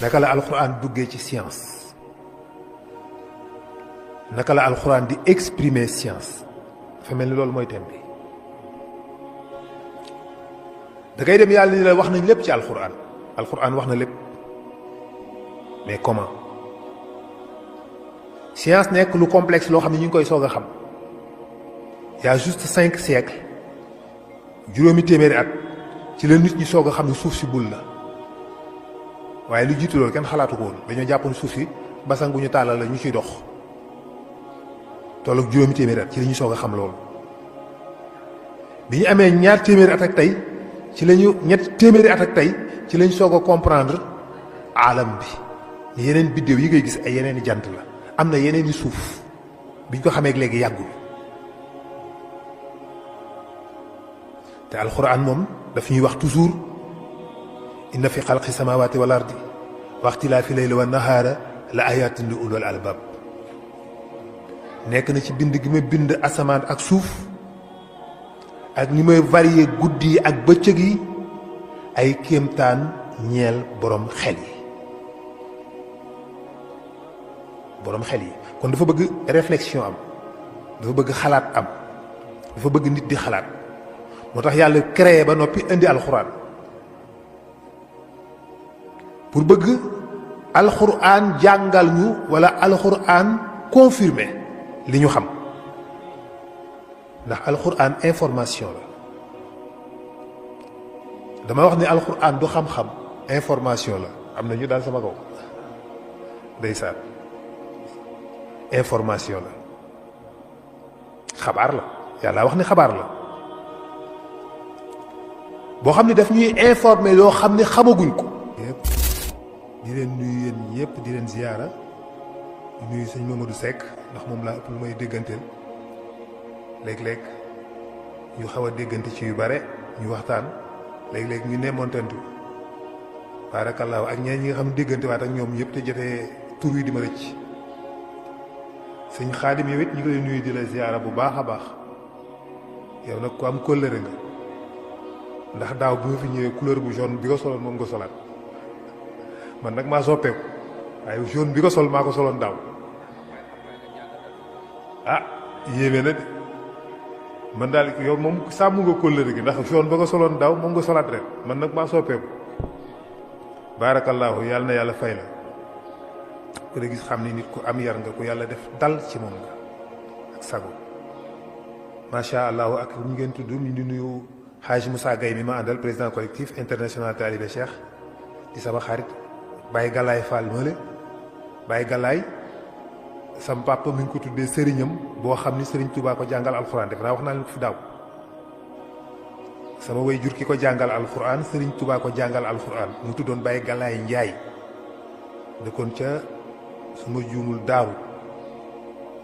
naka la alxuraan duggee ci science naka la alxuraan di exprimer science dafa mel ni loolu mooy thème bi da ngay dem yàlla ni la wax nañ lépp ci alxuraan wax na lépp mais comment science nekk lu complexe loo xam ne ñu ngi koy soog a xam y a juste 5 siècles juróomi téeméeri at ci la nit ñi soog a xam ne suuf si bul la waaye lu jiitu loolu kenn xalaatu ko woon dañoo jàppoon suuf si basang bu ñu tàllal la ñu ciy dox tolloog juróomi téeméeri at ci la ñu soog a xam loolu bi ñu amee ñaar téeméeri at ak tey ci la ñu ñett téeméeri at ak tey ci lañ soog a comprendre alam bi ni yeneen biddéew yi ngay gis ay yeneen i jant la am na yeneen i suuf biñ ko xamee léegi yàggul te alxuraan moom daf ñuy wax toujours inna fi xalqi samawati wal ardi wa ixtilaafi layli wa nahaara la ayatin li ulul albab nekk na ci bind gi ma bind asamaan ak suuf ak ni may varier guddi yi ak bëccëg yi ay kéemtaan ñeel borom xel yi kon dafa bëgg réflexion am dafa bëgg xalaat am dafa bëgg nit di xalaat moo tax yàlla créé ba noppi indi alxuraan pour bëgg alxuraan jàngal ñu wala alxuraan confirmer li ñu xam ndax alxuraan information la dama wax ni alxuraan du xam-xam information la am na ñu daal sama kaw ndeysaan information la xabaar la yàlla wax ni xabaar la boo xam ne daf ñuy informer loo xam ne xamaguñ ko yëpp di leen nuyu yéen ñëpp di leen ziyaara di nuyu sëñ Mamadou Seck ndax moom laa ëpp lu may dégganteel léeg-léeg ñu xaw a déggante ci yu bare ñu waxtaan léeg-léeg ñu nemmontantu baarakallaahu ak ñeneen ñi nga xam ne déggante waat ak ñoom yëpp te jotee tur yi di ma rëcc sëñ Xaadim yow it ñu ngi lay nuyu di la ziyaara bu baax a baax yow nag ku am kóllëre nga ndax daaw bi ma fi ñëwee couleur bu jaune bi ko soloon moom nga solaat man nag maa soppeeku waaye jaune bi ko sol maa ko soloon daaw ah yéeme na de man daal yow moom sàmm nga kóllëre gi ndax jaune ba ko soloon daaw moom nga solaat ren man nag maa soppeeku baarakallaahu yàlla na yàlla fay la ku la gis xam ni nit ku am yar nga ku yàlla def dal ci moom nga ak sago macha allah ak ñu ngeen tudd ñu di nuyu Hadj Moussa Gaye mi ma àndal président collectif international Talibé Cheikh di sama xarit Baye Galaye Fall male Baye Galaye sam papa mi ngi ko tuddee sëriñam boo xam ni sëriñ Touba ko jàngal alxuraan def naa wax naa leen ko fi daaw sama way jur ki ko jàngal alxuraan sëriñ Touba ko jàngal alxuraan mu tuddoon Baye Galaye Ndiaye dëkkoon ca suma juumul daaru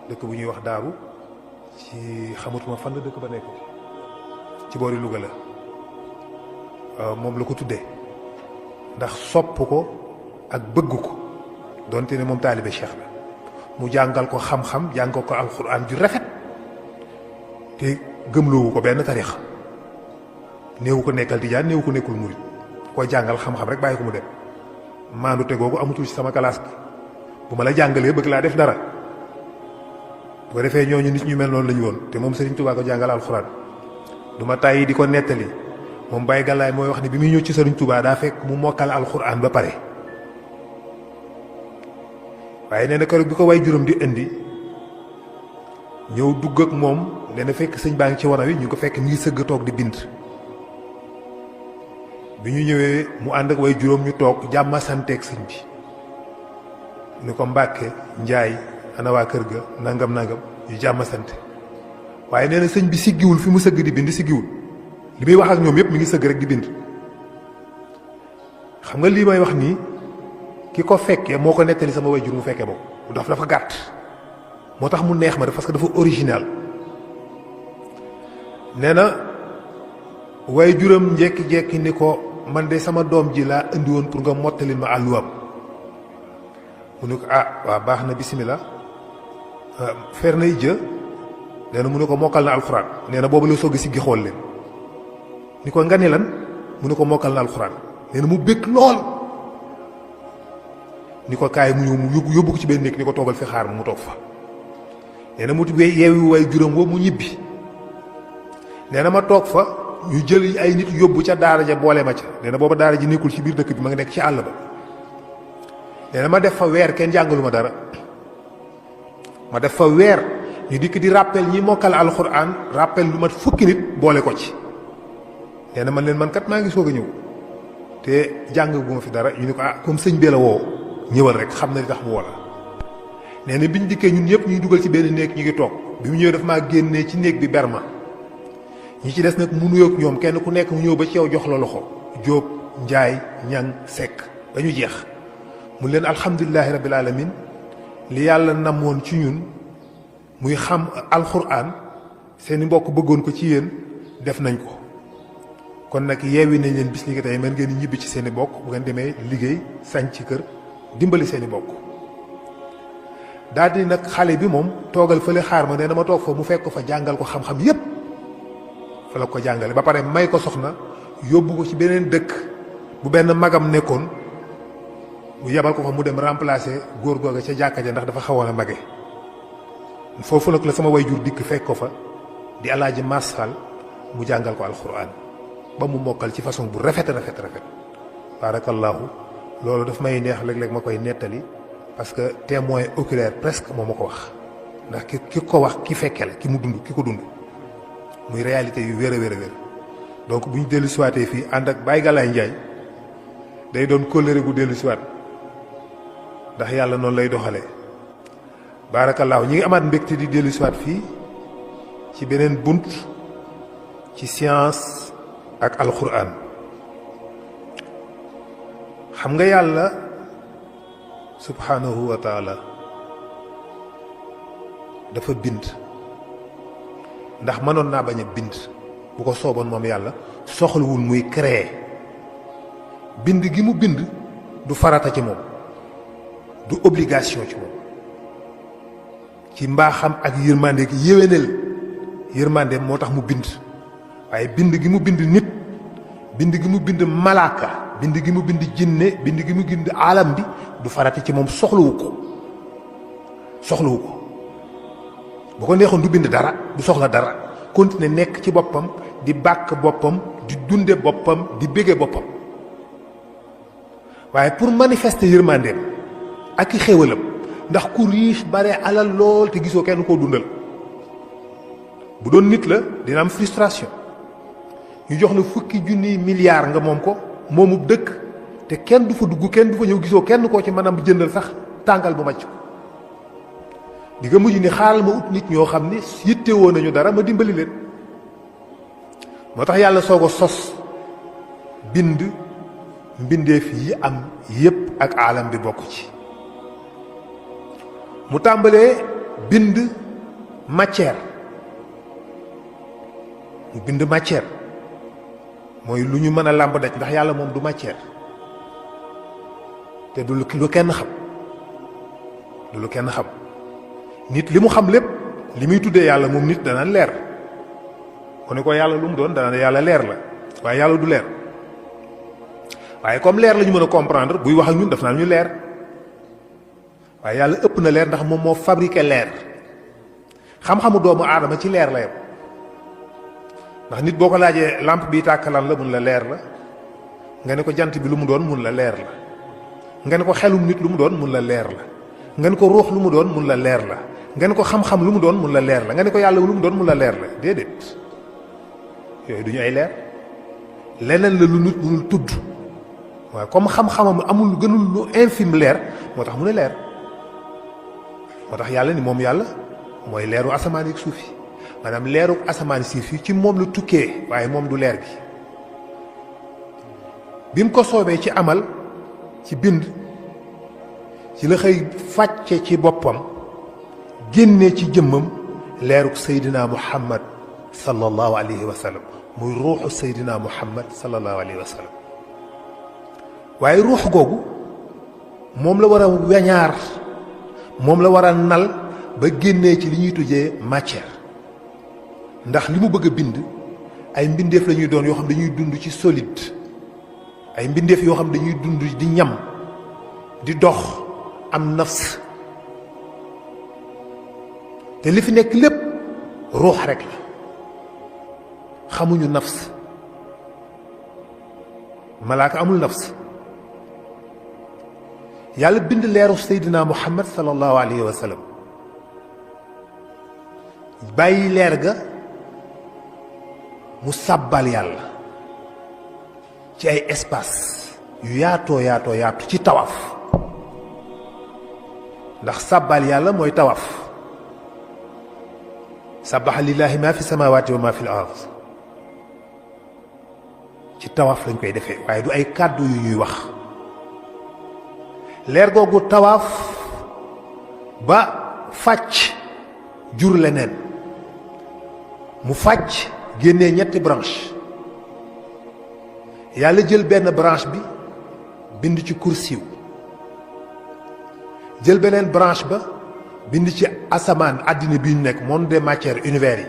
dëkk bu ñuy wax daaru ci xamatuma fan la dëkk ba nekk ci boori Louga la moom la ko tuddee ndax sopp ko ak bëgg ko donte ne moom taalibe Cheikh la mu jàngal ko xam-xam jàngal ko alxuraan ju rafet te gëmloowu ko benn tarix néewu ko nekkal tijaan néewu ko nekkul murit koo jàngal xam-xam rek bàyyi ko mu dem maandu te googu amatul ci sama classe bi bu ma la jàngalee bëgg laa def dara bu ko defee ñooñu nit ñu mel noonu la ñu woon te moom Serigne Touba ko jàngal alxuraan du ma tàyyi di ko nettali moom Baye Galaye mooy wax ni bi muy ñëw ci Serigne Touba daa fekk mu mokkal alxuraan ba pare waaye nee na keroog bi ko way juróom di indi ñëw dugg ak moom nee na fekk sëñ baa ngi ci wana wi ñu ko fekk mi ngi sëgg toog di bind bi ñu ñëwee mu ànd ak way juróom ñu toog jàmma santeeg sëñ bi ni ko Mbàkke Njaay ana waa kër ga nangam nangam ñu jàmma sante waaye nee na sëñ bi siggiwul fi mu sëgg di bind siggiwul li muy wax ak ñoom yëpp mi ngi sëgg rek di bind xam nga lii may wax nii ki ko fekkee moo ko nettali sama way jur mu fekkee boobu dafa gàtt moo tax mu neex ma def parce que dafa original nee na way juram njekki-jekki ni ko man de sama doom ji laa indi woon pour nga mottali ma àlluwam mu ne ko ah waaw baax na bisimilah fer nay jë nee na mu ne ko mokkal na alxuraan nee na boobu la soog a siggi xool leen ni ko nga ni lan mu ne ko mokkal na alxuraan nee na mu bëgg lool ni ko kaay mu ñëw mu yóbbu ko ci benn néeg ni ko toogal fi xaar mu toog fa. nee na mu yeewi way juróom woo mu ñibbi nee na ma toog fa ñu jël ay nit yóbbu ca daara ja boole ma ca nee na booba daara ji nekkul ci biir dëkk bi ma ngi nekk ci àll ba. nee na ma def fa weer kenn jàngalu ma dara ma def fa weer ñu dikk di rappel ñi mokkal alxuraan rappel lu mat fukki nit boole ko ci. nee na man leen man kat maa ngi soog a ñëw te jàng bu ma fi dara ñu ne ko comme sëñ bee la woo ñëwal rek xam na li tax mu woo la. nee na biñ dikkee ñun ñëpp ñuy dugal ci benn néeg ñu ngi toog bi mu ñëwee daf maa génnee ci néeg bi berma ñi ci des nag mu nuyoog ñoom kenn ku nekk mu ñëw ba ci yow jox la loxo Jóob Njaay Ñang Sekk ba ñu jeex mu leen alhamdulilahi rabbil alamin li yàlla namoon ci ñun muy xam alxuraan seeni mbokk bëggoon ko ci yéen def nañ ko kon nag yeewi nañ leen bis ni ki tey mën ngeen ñibbi ci seeni bokk bu ngeen demee liggéey sañ ci kër dimbali seeni bokk. daal di nag xale bi moom toogal fële xaar ma nee na ma toog fa mu fekk ko fa jàngal ko xam-xam yépp fa la ko jàngale ba pare may ko soxna yóbbu ko ci beneen dëkk bu benn magam nekkoon mu yebal ko fa mu dem remplacer góor googa ca jàkka ja ndax dafa xawoon a mage. foofu nag la sama wayjur dikk fekk ko fa di alaaji masfal mu jàngal ko alxuraan ba mu mokkal ci façon bu rafet barakallahu loolu daf may neex léeg-léeg ma koy nettali parce que témoin oculaire presque moo ma ko wax ndax ki ko wax ki fekke la ki mu dund ki ko dund muy réalité yu wér a wér donc bu ñu dellu siwaatee fii ànd ak Baye Galaye Ndiaye day doon kóllëre gu dellu siwaat ndax yàlla noonu lay doxalee barakallahu ñi ngi amaat mbégte di dellu siwaat fii ci beneen bunt ci science ak alquran xam nga yàlla subhanahu wa taala dafa bind ndax mënoon naa bañ a bind bu ko sooboon moom yàlla soxlawul muy créer bind gi mu bind du farata ci moom du obligation ci moom ci mbaaxam ak yërmande gi yéwénal yërmandeem moo tax mu bind waaye bind gi mu bind nit bind gi mu bind malaaka bind gi mu bind jinne bind gi mu bind alam bi du farata ci moom soxlawu ko bu ko neexoon du bind dara du soxla dara continuer nekk ci boppam di bàkk boppam di dunde boppam di bége boppam waaye pour manifester yërmandeem ak i xéwalam ndax ku riche bare alal lool te gisoo kenn koo dundal bu doon nit la dina am frustration ñu jox la fukki junniy milliards nga moom ko moomub dëkk te kenn du fa dugg kenn du fa ñëw gisoo kenn koo ci mën a jëndal sax tàngal bu màcc ko di nga mujj ni xaaral ma ut nit ñoo xam ni yittewoo nañu dara ma dimbali leen moo tax yàlla soog a sos bind mbindeef yi am yépp ak aalam bi bokk ci mu tàmbalee bind matière mu bind matière mooy lu ñu mën a làmb daj ndax yàlla moom du matière te du lu kenn xam nit li mu xam lépp li muy tuddee yàlla moom nit dana leer ku ne ko yàlla lu mu doon dana yàlla leer la waaye yàlla du leer waaye comme leer la ñu mën a comprendre buy wax ak ñun daf naa ñu leer waaye yàlla ëpp na leer ndax moom moo fabriqué leer xam-xamu doomu aadama ci leer la yem ndax nit boo ko laajee lampe bi tàkk lan la mun la leer la nga ne ko jant bi lu mu doon mun la leer la nga ne ko xelum nit lu mu doon mun la leer la nga ne ko ruux lu mu doon mun la leer la nga ne ko xam-xam lu mu doon mun la leer la nga ne ko yàlla lu mu doon mun la leer la déedéet yooyu du ñu ay leer leneen la lu nit mënul tudd waaye comme xam-xamam amul gënul lu infime leer moo tax mu ne leer moo tax yàlla ni moom yàlla mooy leeru asamaan ak suuf yi maanaam leeru asamaan si fii ci moom la tukkee waaye moom du leer gi bi mu ko soobee ci amal ci bind ci la xëy fàcce ci boppam génnee ci jëmmam leeruk Seydina Muhammad sallallahu alayhi wa sallam muy ruuxu Seydina Muhammad sallallahu alayhi wa sallam waaye ruux googu moom la war a weñaar moom la war a nal ba génnee ci li ñuy tuddee matière ndax li mu bëgg a bind ay mbindeef la ñuy doon yoo xam dañuy dund ci solide ay mbindeef yoo xam dañuy dund di ñam di dox am nafs te li fi nekk lépp ruux rek la xamuñu nafs malaaka amul nafs yàlla bind leeru seydina muhammad sallallahu alayhi wa sallam bàyyi leer ga mu sàbbal yàlla ci ay espace yu yaatoo yaatu ci tawaaf ndax sàbbal yàlla mooy tawaaf sabbaha lillahi ma fi samawati wa ma fi l ard ci tawaaf lañ koy defee waaye du ay kàddu yu ñuy wax leer googu tawaaf ba fàcc jur leneen mu fàcc génnee ñetti branche yàlla jël benn branche bi bind ci kursiw jël beneen branche ba bind ci asamaan àddina bi ñu nekk monde des matières univers yi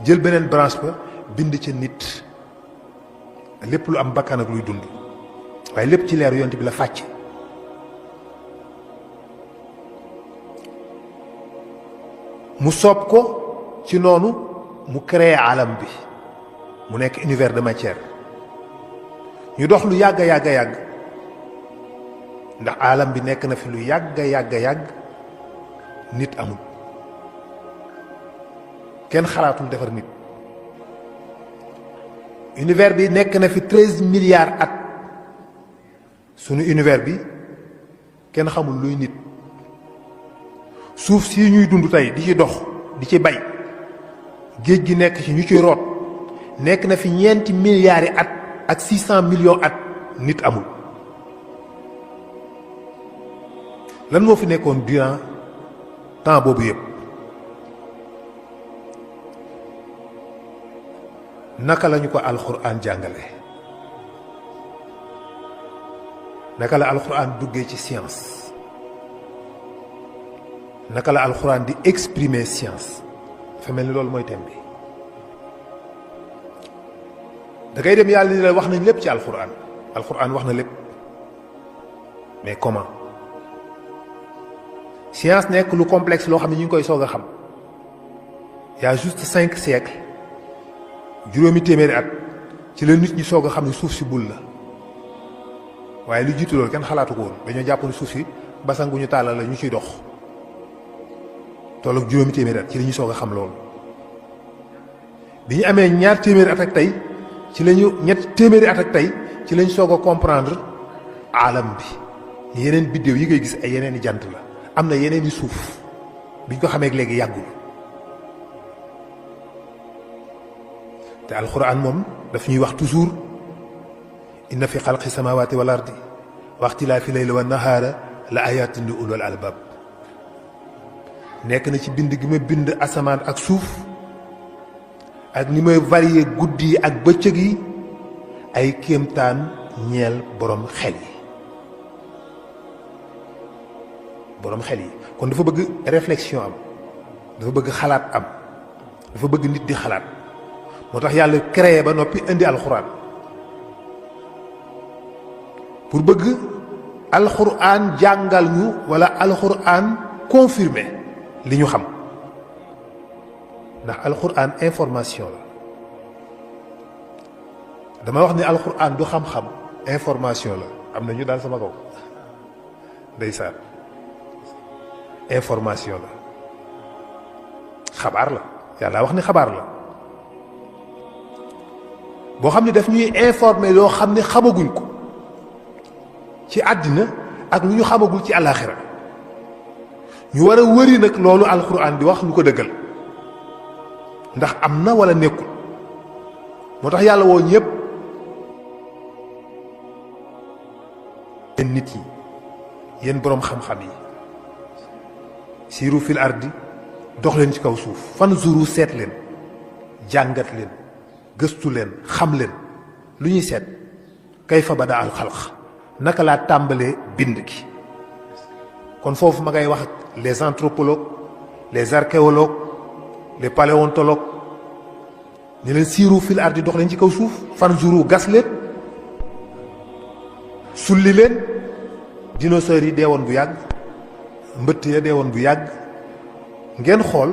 jël beneen branche ba bind ci nit lépp lu am bakkan ak luy dund waaye lépp ci leeru yonent bi la fàcc mu soob ko ci noonu mu créé alam bi mu nekk univers de matière ñu dox lu yàgg ndax alam bi nekk na fi lu yàgg nit amul kenn xalaatul defar nit univers bi nekk na fi 13 milliards at sunu univers bi kenn xamul luy nit suuf si ñuy dund tey di ci dox di ci bay géej gi nekk ci ñu ci root nekk na fi 4 milliards yi at ak 600 millions at nit amul lan moo fi nekkoon durant temps boobu yëpp naka lañu ko alxuraan jàngale naka la alxuraan duggee ci science naka la alxuraan di exprimer science dafa mel ni loolu mooy thème bi da ngay dem yàlla ni la wax nañ lépp ci alxuraan wax na lépp mais comment science nekk lu complexe loo xam ne ñu ngi koy soog a xam y a juste 5 siècles juróomi téeméeri at ci la nit ñi soog a xam ne suuf si bul la waaye lu jiitu loolu kenn xalaatu ko woon dañoo jàpp ne suuf si basan gu ñu tàllal la ñu ciy dox tolloog juróomi téeméeri at ci la ñu soog a xam loolu bi ñu amee ñaar téeméeri at ak tey ci la ñu ñett téeméeri at ak tey ci lañ soog a comprendre alam bi yeneen biddéew yi ngay gis ay yeneen i jant la am na yeneen i suuf biñ ko xamee léegi yàggul te alxuraan moom daf ñuy wax toujours inna fi xalqi samawati wal ardi wa ixtilaafi layli wa nahaara la ayatin li ulul albab nekk na ci bind gi ma bind asamaan ak suuf ak ni may varier guddi yi ak bëccëg yi ay kéemtaan ñeel borom xel yi kon dafa bëgg réflexion am dafa bëgg xalaat am dafa bëgg nit di xalaat moo tax yàlla créé ba noppi indi alxuraan pour bëgg alxuraan jàngal ñu wala alxuraan confirmer li ñu xam ndax alxuraan information la dama wax ni alxuraan du xam-xam information la am na ñu daal sama kaw ndeysaan information la xabaar la yàlla wax ni xabaar la boo xam ne daf ñuy informer loo xam ne xamaguñ ko ci àddina ak lu ñu xamagul ci àllaaxira ñu war a wëri nag loolu alxuraan di wax lu ko dëggal ndax am na wala nekkul moo tax yàlla woo ñëpp yéen nit yi yéen boroom xam-xam yi siiru fil ardi dox leen ci kaw suuf fanzuru seet leen jàngat leen gëstu leen xam leen lu ñuy seet kayfa bada al xalq naka laa tàmbalee bind gi kon foofu ma ngay wax ak les anthropologues les archéologues les paléontologues ñu leen siiru fil ardi dox leen ci kaw suuf fanzuru gas leen sulli leen dinosaures yi deewoon bu yàgg mbëtt ya deewoon bu yàgg ngeen xool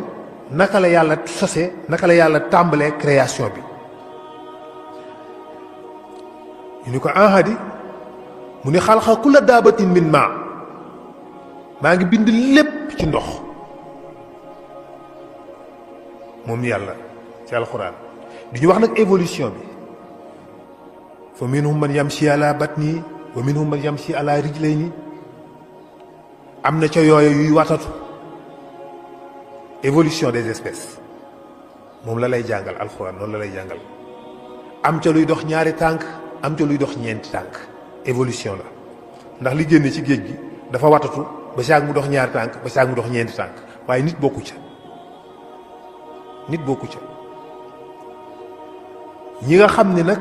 naka la yàlla sose naka la yàlla tàmbalee création bi ñu ni ko ahadi mu ni xalqa kulla daabatin min maa ngi bind lépp ci ndox moom yàlla ci alxuraan di ñu wax nag évolution bi fa minhum man yamshi ala batni wa minhum man yamshi ala rijlayni am na ca yooyu yuy watatu évolution des espèces moom la lay jàngal alxuraan noonu la lay jàngal am ca luy dox ñaari tànk am ca luy dox ñeenti tànk évolution la ndax li génne ci géej gi dafa watatu ba saag mu dox ñaari tànk ba saag mu dox ñeenti tànk waaye nit bokku ca nit bokku ca ñi nga xam ni nag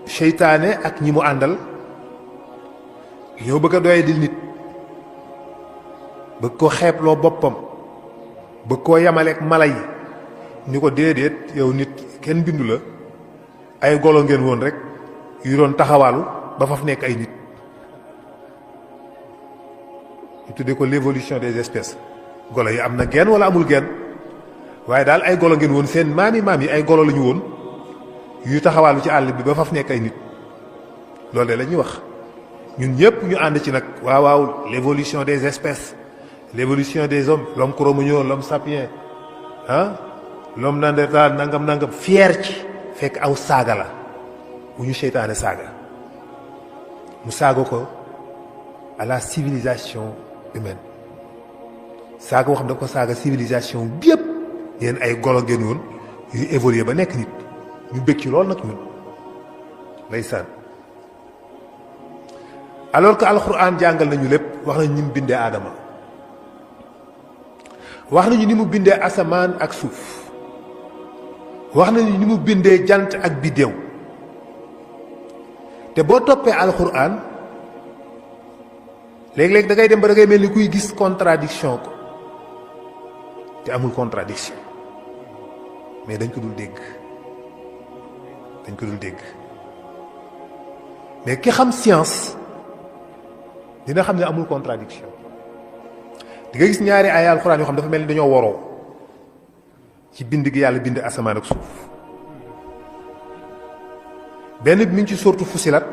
seytaane ak ñi mu àndal ñoo bëgg a doye di nit bëgg ko xeebloo boppam bëgg koo yamaleek mala yi ni ko déedéet yow nit kenn bindu la ay golo ngeen woon rek yu doon taxawaalu ba faf nekk ay nit ñu tuddee ko l'évolution des espèces golo yi am na genn wala amul genn waaye daal ay golo ngeen woon seen maam yi ay golo la ñu woon yu taxawaalu ci àll bi ba faf nekk ay nit loolu de la ñuy wax ñun ñëpp ñu ànd ci nag waaw l'évolution des espèces l'évolution des hommes l'homme cro-magnon l'homme sapien l'homme néandertal nangam fier ci fekk aw saaga la bu ñu seytaane saaga mu saaga ko à la civilisation humaine saaga boo xam ne da ko saaga civilisation bi yëpp yéen ay golo ngeen woon yu évolué ba nekk nit ñu bëgg ci lool nag ñun ndeysaan alors que alxuraan jàngal nañu lépp wax nañu ni mu bindee aadama wax nañu ni mu bindee asamaan ak suuf wax nañu ni mu bindee jant ak biddéew te boo toppee alxuraan léeg-léeg da ngay dem ba da ngay mel ni kuy gis contradiction ko te amul contradiction mais dañ ko dul dégg mais ki xam science dina xam ne amul contradiction di nga gis ñaari ay alxuraan yoo xam dafa mel ni dañoo woroo ci bind gi yàlla bind asamaan ak suuf benn bi mi ngi ci sortu Fusilat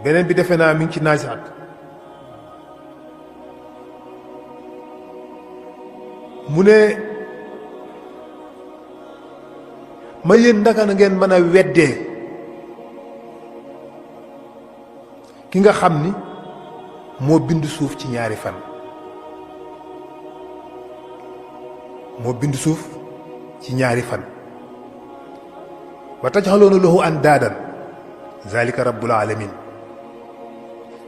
beneen bi defe naa mi ngi ci Naziat mu ne ma yéen ndaka na ngeen mën a weddee ki nga xam ni moo bind suuf ci ñaari fan moo bind suuf ci ñaari fan wa tajxaloona lahu andaadan zalika rabbul alamin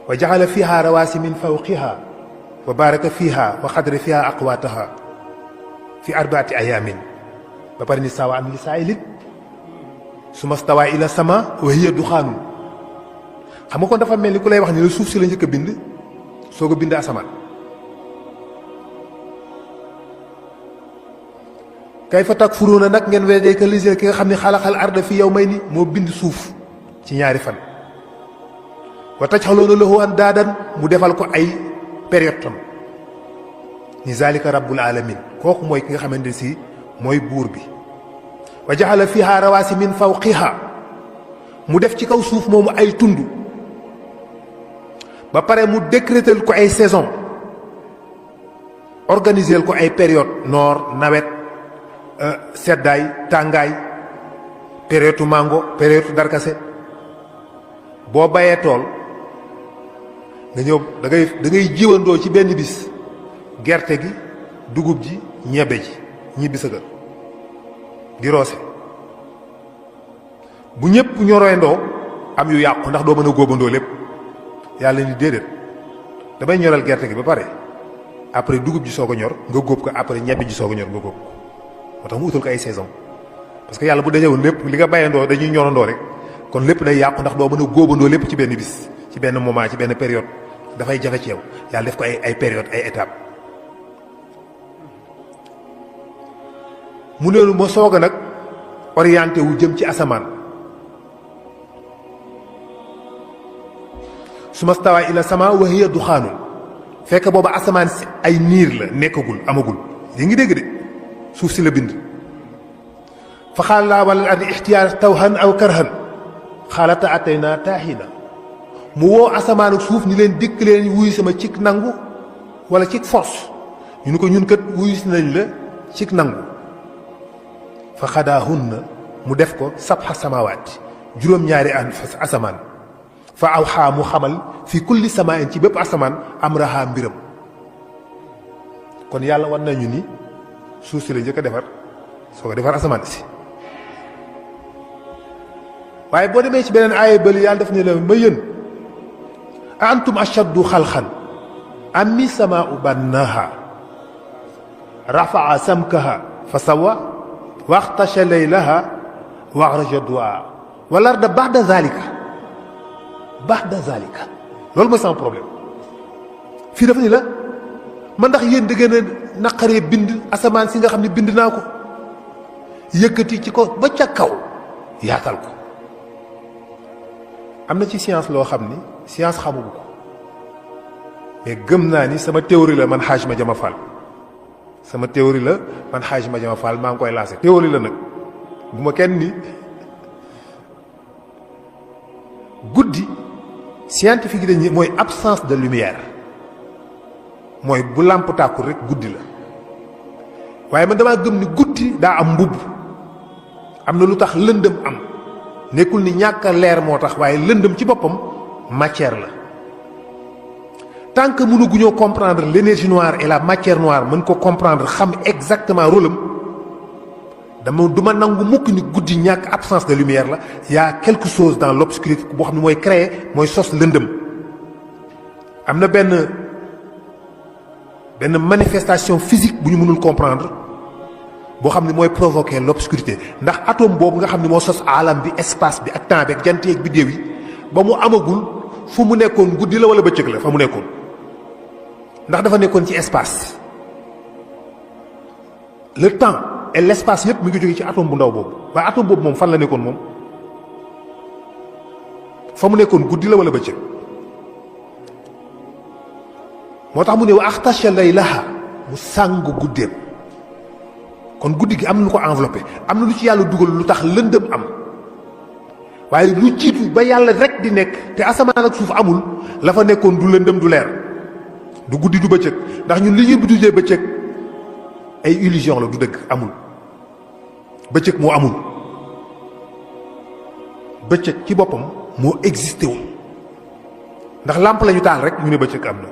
wa jaxala fiha rawaasi min fawqiha wa baraka fiha wa xadra fiha aqwaataha fi arbaati ayaamin ba pare ni sawa am li saa'ilin suma stawa ila sama wa hiya duxaanun xam nga kon dafa mel ni ku lay wax ni la suuf si la njëkk a bind soo ko bind asamaan kayfa takfuruuna nag ngeen weddee ka lisee ki nga xam ne xalaxal arda fi yawmayni moo bind suuf ci ñaari fan wa tajxaloona lahu andaadan mu defal ko ay période tam ni zalika rabbul alamin kooku mooy ki nga xamante ne si mooy buur bi wa jaxala fiha rawaasi min fawqiha mu def ci kaw suuf moomu ay tund ba pare mu décréter ko ay saison organiser ko ay période noor nawet seddaay tàngaay période mango période darkase boo bayee tool nga ñëw da ngay jiwandoo ci benn bis gerte gi dugub ji ñebe ji ñibbi sa kër di roose bu ñëpp ñoroyndoo am yu yàqu ndax doo mën a góobandoo lépp yàlla ni déedéet damay ñoral gerte gi ba pare après dugub ji soog a ñor nga góob ko après ñebe ji soog a ñor nga góob ko moo tax mu utal ko ay saison parce que yàlla bu dajewoon lépp li nga bayandoo dañuy ñorandoo rek kon lépp day yàqu ndax doo mën a góobandoo lépp ci benn bis ci benn moment ci benn période dafay jafe ci yow yàlla def ko ay période ay étape mu ne ma soog a nag orienté wu jëm ci asamaan suma stawa ila sama wa hiya duxaanun fekk booba asamaan si ay niir la nekkagul amagul li ngi dégg de suuf si la bind fa xaala laa wala ardi ixtiyaar tawhan aw karhan xaalata atayna taahina mu woo asamaan ak suuf ni leen dikk leen wuyu sama cig nangu wala cig force ñu ni ko ñun kat wuyu si nañ la cig nangu fa xadaahunna mu def ko sabxa samawaati juróom-ñaari asamaan fa awxaa mu xamal fi kulli samaain ci bépp asamaan amraha mbiram kon yàlla wan nañu ni suuf si la njëkk a defar soo ko defar asamaan si waaye boo demee ci beneen aaya bëli yàlla def ne la ma yën a antum ashaddu xalqan ammi samaau bannaha rafaa samkaha fa sawa waxtasha laylaha wa axraja duaa wal arda ba'da zalika loolu mooy sama problème fii dafa ni la man ndax yéen da ngeen a naqaree bind asamaan si nga xam ne bind naa ko yëkkati ci ko ba ca kaw yaatal ko am na ci science loo xam ni science xamugu ko mais gëm naa ni sama théorie la man Hadj Madiama Fall sama théorie la man Hadj Madiama Fall maa ngi koy lancé théorie la nag bu ma kenn ni guddi scientifique yi dañuy mooy absence de lumière mooy bu làmp tàkkul rek guddi la waaye man damaa gëm ni guddi daa am mbubb am na lu tax lëndëm am nekkul ni ñàkk a leer moo tax waaye lëndëm ci boppam matière la tant que mënuguñoo comprendre l'énergie noire et la matière noire mën ko comprendre xam exactement rôle am dama du ma nangu mukk ni guddi ñàkk absence de lumière la y a quelque chose dans l'obscurité boo xam ne mooy créer mooy sos lëndëm am na benn manifestation physique bu ñu mënul comprendre boo xam ne mooy provoquer l'obscurité ndax atome boobu nga xam ne moo sos alam bi espace bi ak temps bi ak jant yi ak biddéew yi ba mu amagul fu mu nekkoon guddi la wala bëccëg la fa mu nekkoon ndax dafa nekkoon ci espace le temps et l'espace yëpp mi ngi jóge ci atome bu ndaw boobu waaye atome boobu moom fan la nekkoon moom fa mu nekkoon guddi la wala bëccëg moo tax mu ne wa axtasha laylaha mu sàng guddeem kon guddi gi am na lu ko enveloppé am na lu ci yàlla dugal lu tax lëndëm am waaye lu jiitu ba yàlla rek di nekk te asamaan ak suuf amul la fa nekkoon du lëndëm du leer du guddi du bëccëg ndax ñun li ñuy budujee bëccëg ay illusion la du dëgg amul bëccëg moo amul bëccëg ci boppam moo existé wul ndax làmp lañu taal rek ñu ne bëccëg am na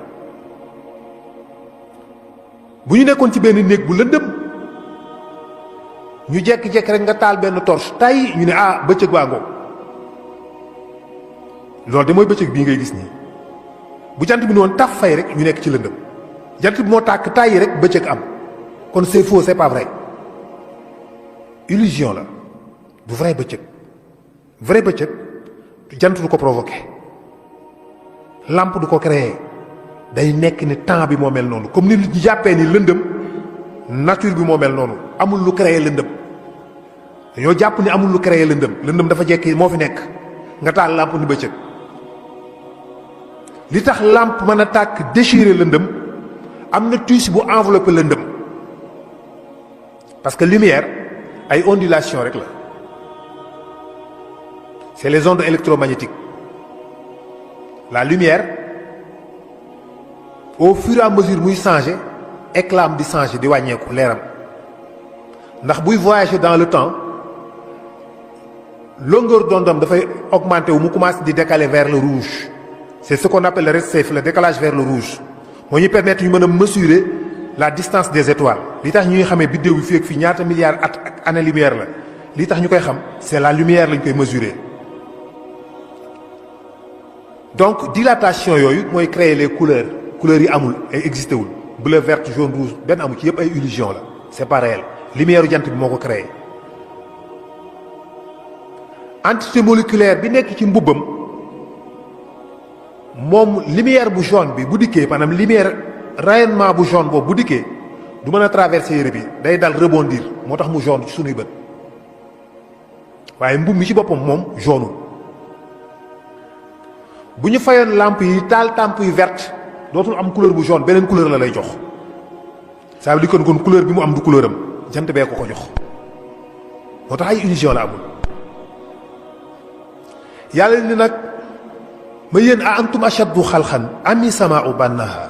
bu ñu nekkoon ci benn néeg bu lëndëm ñu jekki-jekki rek nga taal benn torche tay ñu ne ah bëccëg baa ngoo loolu de mooy bëccëg bii ngay gis nii bu jant bi noonu taf fay rek ñu nekk ci lëndëm jant bi moo tàkk tay rek bëccëg am kon c'est faux c'est pas vrai illusion la du vrai bëccëg jant du ko provoqué lampe du ko créé day nekk ni temps bi moo mel noonu comme ni ñu jàppee ni lëndëm nature bi moo mel noonu amul lu créé lëndëm dañoo jàpp ni amul lu créé lëndëm dafa jekki moo fi nekk nga taal lampe ni bëccëg li tax lampe mën a tàkk déchirer lëndëm am na tuuti bu enveloppé lëndëm parce que lumière ay ondulation rek la c'est les ondes électromagnétiques la lumière au fur et à mesure muy changer éclat am di changer di wàññeeku leeram ndax buy voyager dans le temps longueur d'onde am dafay augmenter wu mu commence di décaler vers le rouge c'est ce qu'on appelle le redshif le décalage vers le rouge moo ñu permettre ñu mën a mesurer la distance des étoiles li tax ñuy xamee biddéew bi fii ak fii ñaata milliards at ak année lumière la li tax ñu koy xam c'est la lumière lañ koy mesurer donc dilatation yooyu mooy créer les couleurs yi amul ay existé wul bleu vert jaune rouge benn amu ci yëpp ay illusion la c'est pas réel lumière jant bi moo ko créé entité moléculaire bi nekk ci mbubbam moom lumière bu jaune bi bu dikkee maanaam lumière rayonnement bu jaune boobu bu dikkee du mën a traverser yére bi day dal rebondir moo tax mu jaune ci sunuy bët waaye mbub mi ci boppam moom jaune bu ñu fayoon lampe yi taal lampe yu verte dootul am couleur bu jaune beneen couleur la lay jox ça veut dire kon couleur bi mu am du couleur am jant bee ko jox moo tax ay illusion la amul. yàlla ni nag ma yéen a antum ashaddu xalqan ami samaau bannaha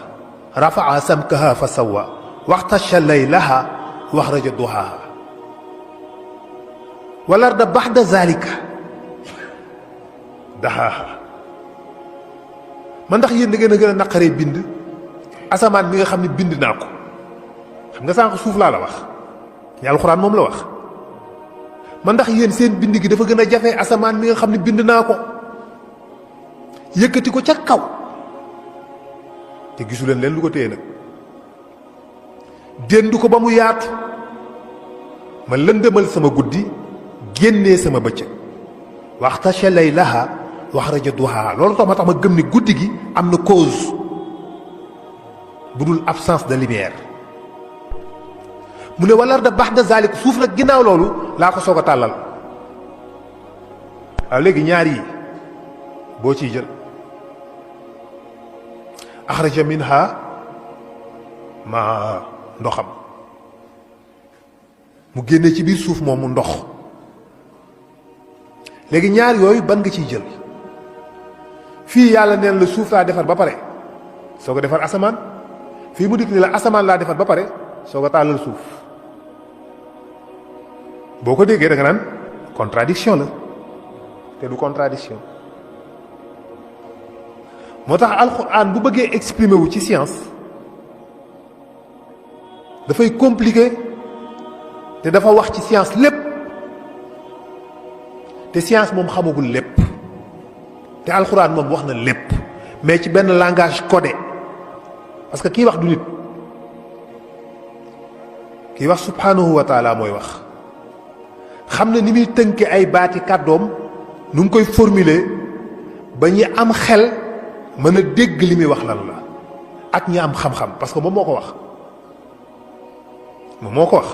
rafaa samkaha fa sawa waxtasha laylaha waxraja duhaha wal arda baxda zalika dahaha man ndax yéen da ngeen a gën a naqaree bind asamaan mi nga xam ne bind naa ko xam nga sànq suuf laa la wax ñi alxuraan moom la wax man ndax yéen seen bind gi dafa gën a jafe asamaan mi nga xam ne bind naa ko yëkkati ko ca kaw te gisu leen leen lu ko téye nag déndu ko ba mu yaatu ma lëndëmal sama guddi génnee sama bëccëg waxtasha laylaha waxraja duhaha loolu tax ma gëm ni guddi gi am na cause bu dul absence de lumière mu ne wal arda ba'da zalik suuf nag ginnaaw loolu laa ko soog a tàllal waaw léegi ñaar yi boo ciy jël axraja minha ma ndoxam mu génnee ci biir suuf moom mu ndox léegi ñaar yooyu ban nga ciy jël fii yàlla neen la suuf laa defar ba pare soo ko defar asamaan fii mu dikk ni la asamaan laa defar ba pare soo ko tàllal suuf boo ko déggee da nga naan contradiction la te du contradiction moo tax alxuraan bu bëggee exprimer wu ci science dafay compliqué te dafa wax ci science lépp te science moom xamagul lépp te alxuraan moom wax na lépp mais ci benn langage codé parce que kii wax du nit kii wax subhanahu wa taala mooy wax xam na ni muy tënke ay baati kàddoom nu ngi koy formuler ba ñi am xel mën a dégg li muy wax lan la ak ñi am xam-xam parce que moom moo ko wax moom moo ko wax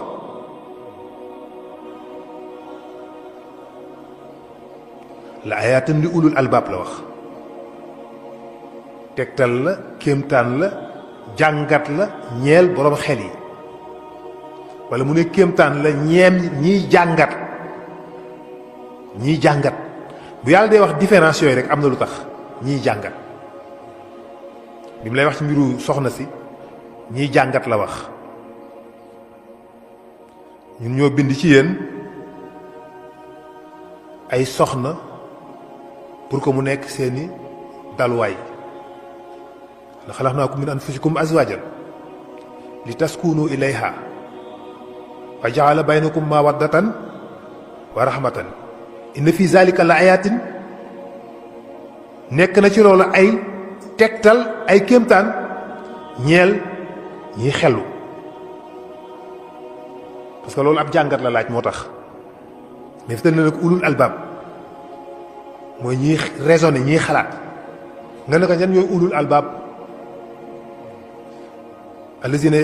la ayaatan li ulul albaab la wax tegtal la kéemtaan la jàngat la ñeel boroom xel yi wala mu ne kéemtaan la ñeem ñiy jàngat bu yàlla dee wax différence yooyu rek am na lu tax ñiy jàngat bi mu lay wax ci mbiru soxna si ñiy jàngat la wax ñun ñoo bind ci yéen ay soxna pour que mu nekk seeni dalwaay la xalaqnaakum min anfusikum azwaajan li taskunu ilayha wa jaala baynakum mawaddatan wa rahmatan inna fi zalika la ayatin nekk na ci loolu ay tegtal ay kéemtaan ñeel ñiy xelu parce que loolu ab jàngat la laaj moo tax mais fi na nag ulul albaab mooy ñiy raisonné ñiy xalaat nga ne ko ñan ñooy ulul albaab allazina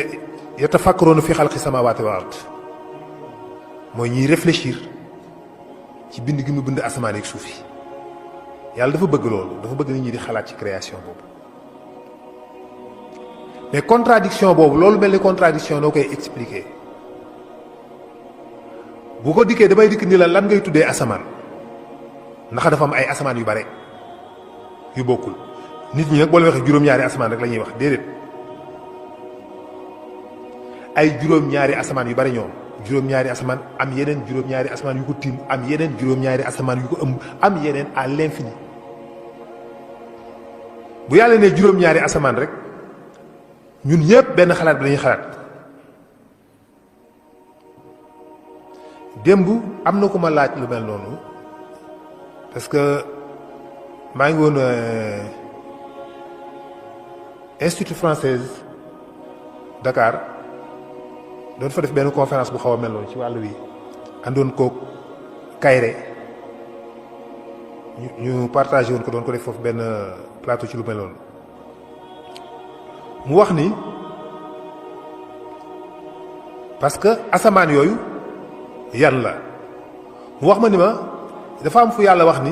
yatafakkaruna fi xalqi samawati wal ard mooy ñiy réfléchir ci bind gi mu bind asamaan ak suuf yi yàlla dafa bëgg loolu dafa bëgg nit ñi di xalaat ci création boobu mais contradiction boobu loolu mel ni contradiction noo koy expliquer bu ko dikkee damay dikk ni la lan ngay tuddee asamaan ndax dafa am ay asamaan yu bare yu bokkul nit ñi nag boo leen waxee juróom-ñaari asamaan rek la ñuy wax déedéet ay juróom-ñaari asamaan yu bare ñoom juróom-ñaari asamaan am yeneen juróom-ñaari asamaan yu ko tiim am yeneen juróom-ñaari asamaan yu ko ëmb am yeneen à l'infini bu yàlla ne juróom-ñaari asamaan rek ñun ñëpp benn xalaat bi dañuy xalaat démb am na ku ma laaj lu mel noonu parce que maa ngi woon Institut française Dakar doon fa def benn conférence bu xaw a mel noonu ci wàllu wi àndoon koog Kayre ñu partagé woon ko doon ko def foofu benn plateau ci lu mel noonu mu wax ni parce que asamaan yooyu yan la mu wax ma ni ma dafa am fu yàlla wax ni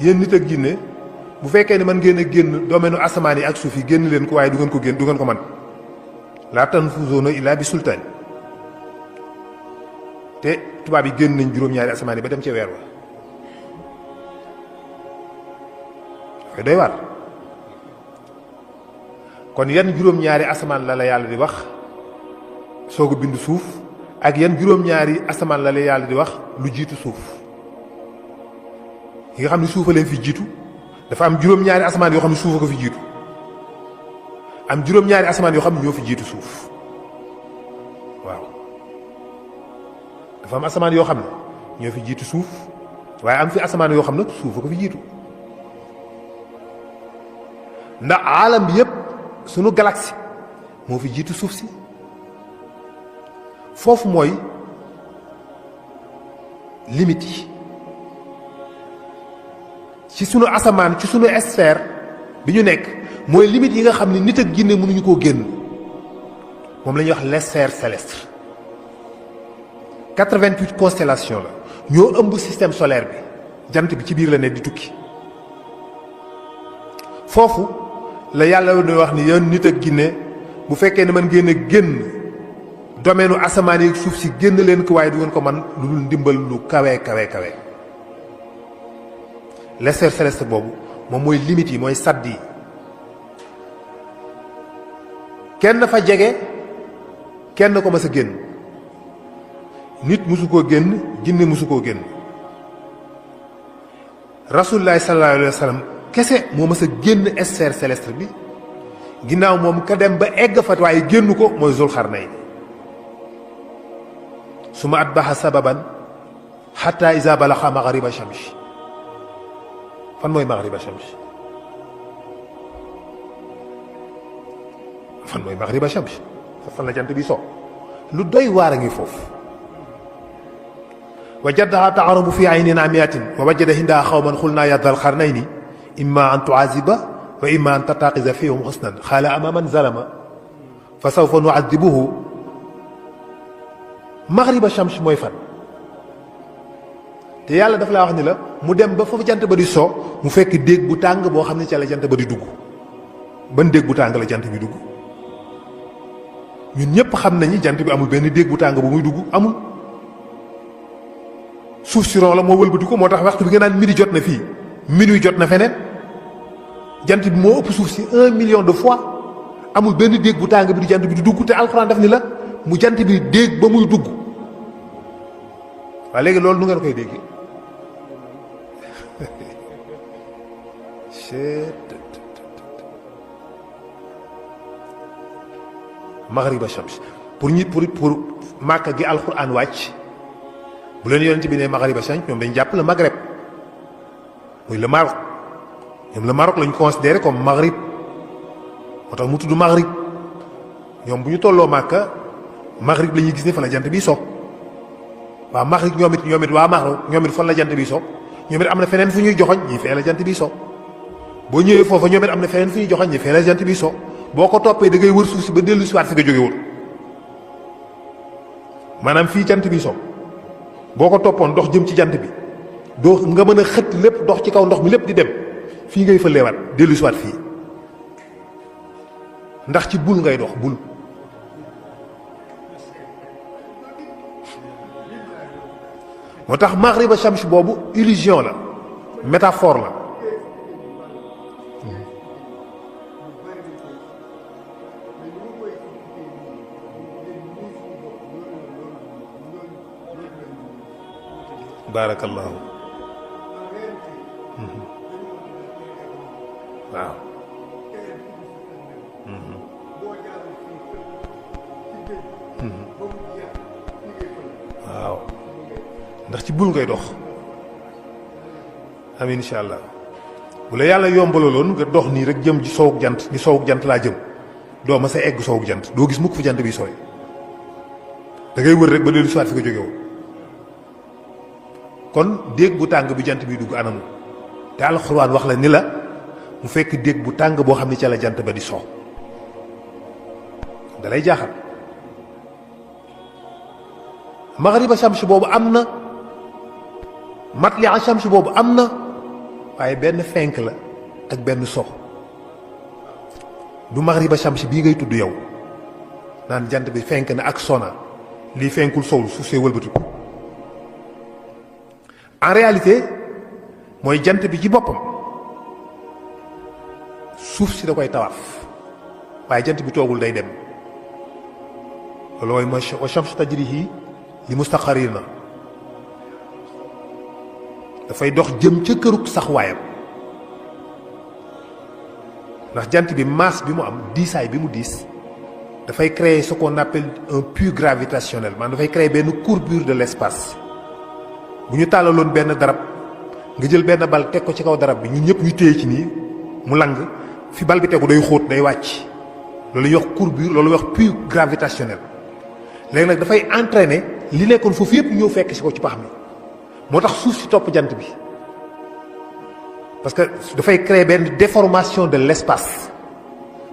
yéen nit ak jinne bu fekkee ne man ngeen a génn domaine asamaan yi ak suuf yi génn leen ko waaye du ngeen ko génn du ngeen ko man laa tanfuzuuna illaa bi sultaan te tubaab yi génn nañ juróom-ñaari asamaan yi ba dem ca weer wa dafay doy waar kon yan juróom-ñaari asamaan la la yàlla di wax soog a bind suuf ak yan juróom-ñaari asamaan la la yàlla di wax lu jiitu suuf yi nga xam ne suufa leen fi jiitu dafa am juróom-ñaari asamaan yoo xam ne suufa ko fi jiitu am juróom-ñaari asamaan yoo xam ne ñoo fi jiitu suuf waaw dafa am asamaan yoo xam ne ñoo fi jiitu suuf waaye am fi asamaan yoo xam ne suufa ko fi jiitu ndax aalam bi yépp sunu galaxie moo fi jiitu suuf si foofu mooy limite yi ci sunu asamaan ci sunu sphère bi ñu nekk mooy limite yi nga xam ne nit ak jinne mënuñu koo génn moom la ñuy wax les sphères célestes 88 constellations la ñoo ëmb système solaire bi jant bi ci biir la ne di tukki foofu la yàlla doon wax ni yéen nit ak jinne bu fekkee ne man ngeen a génn domaine u asamaan yi suuf si génn leen ko waaye du ngeen ko man lu dul ndimbal lu kawe kawe kawe les sphères célestes boobu moom mooy limite yi mooy sadd yi kenn fa jege kenn ko mas a génn nit musu koo génn jinne musu koo génn rasulullahi sallallahu alayhi wa sallam kese moo mas a génn sphère céleste bi ginnaaw moom ka dem ba egg fa waaye génn ko mooy Zulxarnayn suma atbaxa sababan xatta isa balaxa maghriba shamsi fan mooy maghriba shamsi fan mooy maghriba shamsi fan la jant bi so lu doy waar a ngi foofu wajadaha taarabu fi aynin amiyatin wa wajada hindaha xawman xulnaa ya dal xarnayni imma an tuaziba wa imma an tattaqisa fihum xusnan xaala ama man zalama fa sawfa nuadibuhu maghriba shams mooy fan te yàlla dafa laa wax ni la mu dem ba foofu jant ba di so mu fekk déeg bu tàng boo xam ne ca la jant ba di dugg ban déeg bu tàng la jant bi dugg ñun ñëpp xam nañu jant bi amul benn déeg bu tàng bu muy dugg amul suuf si ron la moo wëlbati ko moo tax waxtu bi nga naan midi jot na fii minuit jot na feneen jant bi moo ëpp suuf si 1 million de fois amul benn déeg bu tàng bi di jant bi di dugg te alxuraan daf ni la mu jant bi déeg ba muy dugg waaye léegi loolu nu ngeen koy dégg maghriba shams pour ñi pour màkka gi alxuraan wàcc bu leen yonent bi ne maghriba shams ñoom dañ jàpp le Maghreb muy le Maroc ñoom le Maroc lañu considéré comme maghrib moo tax mu tudd maghrib ñoom bu ñu tolloo màkka maghrib la ñuy gis ne fa la jant bi so waaw maghrib ñoom it waa Maroc ñoom it fan la jant bi so ñoom it am na feneen fu ñuy joxoñ ñi fee la jant bi so boo ñëwee foofa ñoom it am na feneen fu ñuy joxoñ ñi fee la jant bi so boo ko toppee da ngay wër suuf si ba dellu si waat fi nga jóge woon maanaam fii jant bi so boo ko toppoon dox jëm ci jant bi doo nga mën a xëtt lépp dox ci kaw ndox mi lépp di dem fii ngay fëleewaat dellu si waat fii ndax ci bul ngay dox bul moo tax maghriba shams boobu illusion la métaphore la barakallahu waaw waaw ndax ci bul ngay dox amin incha allah bu la yàlla yombalaloon nga dox nii rek jëm ci sowuk jant ni sowuk jant laa jëm doo ma sa egg sowuk jant doo gis mukk fu jant bi sooy da ngay wër rek ba dellu siwaat fi nga jóge woon kon déeg bu tàng bi jant bi dugg anamu te alxuraan wax la ni la mu fekk déeg bu tàng boo xam ne ca la jant ba di so da lay jaaxal maghriba shams boobu am na matli'a shams boobu am na waaye benn fenk la ak benn so du maghriba shamsi bii ngay tudd yow naan jant bi fenk na ak sona lii fenkul sowul suuf see wëlbatiku en réalité mooy jant bi ci boppam suuf si da koy tawaaf waaye jant bi toogul day dem loolu mooy wa shamsu tajrihi li mustaqarrina dafay dox jëm ca kërug sax waayam ndax jant bi masse bi mu am diisaay bi mu diis dafay créer ce qu'on appelle un puits gravitationnel maanaam dafay créer benn courbure de l'espace bu ñu tàllaloon benn darab nga jël benn bal teg ko ci kaw darab bi ñun ñëpp ñu téye ci nii mu lang fi bal bi tegu day xóot day wàcc loolu ñuy wax courbure loolu ñuy wax puits gravitationnel léegi nag dafay entraîner li nekkoon foofu yëpp ñëw fekk si ko ci pax mi moo tax suuf si topp jant bi parce que dafay créer benn déformation de l'espace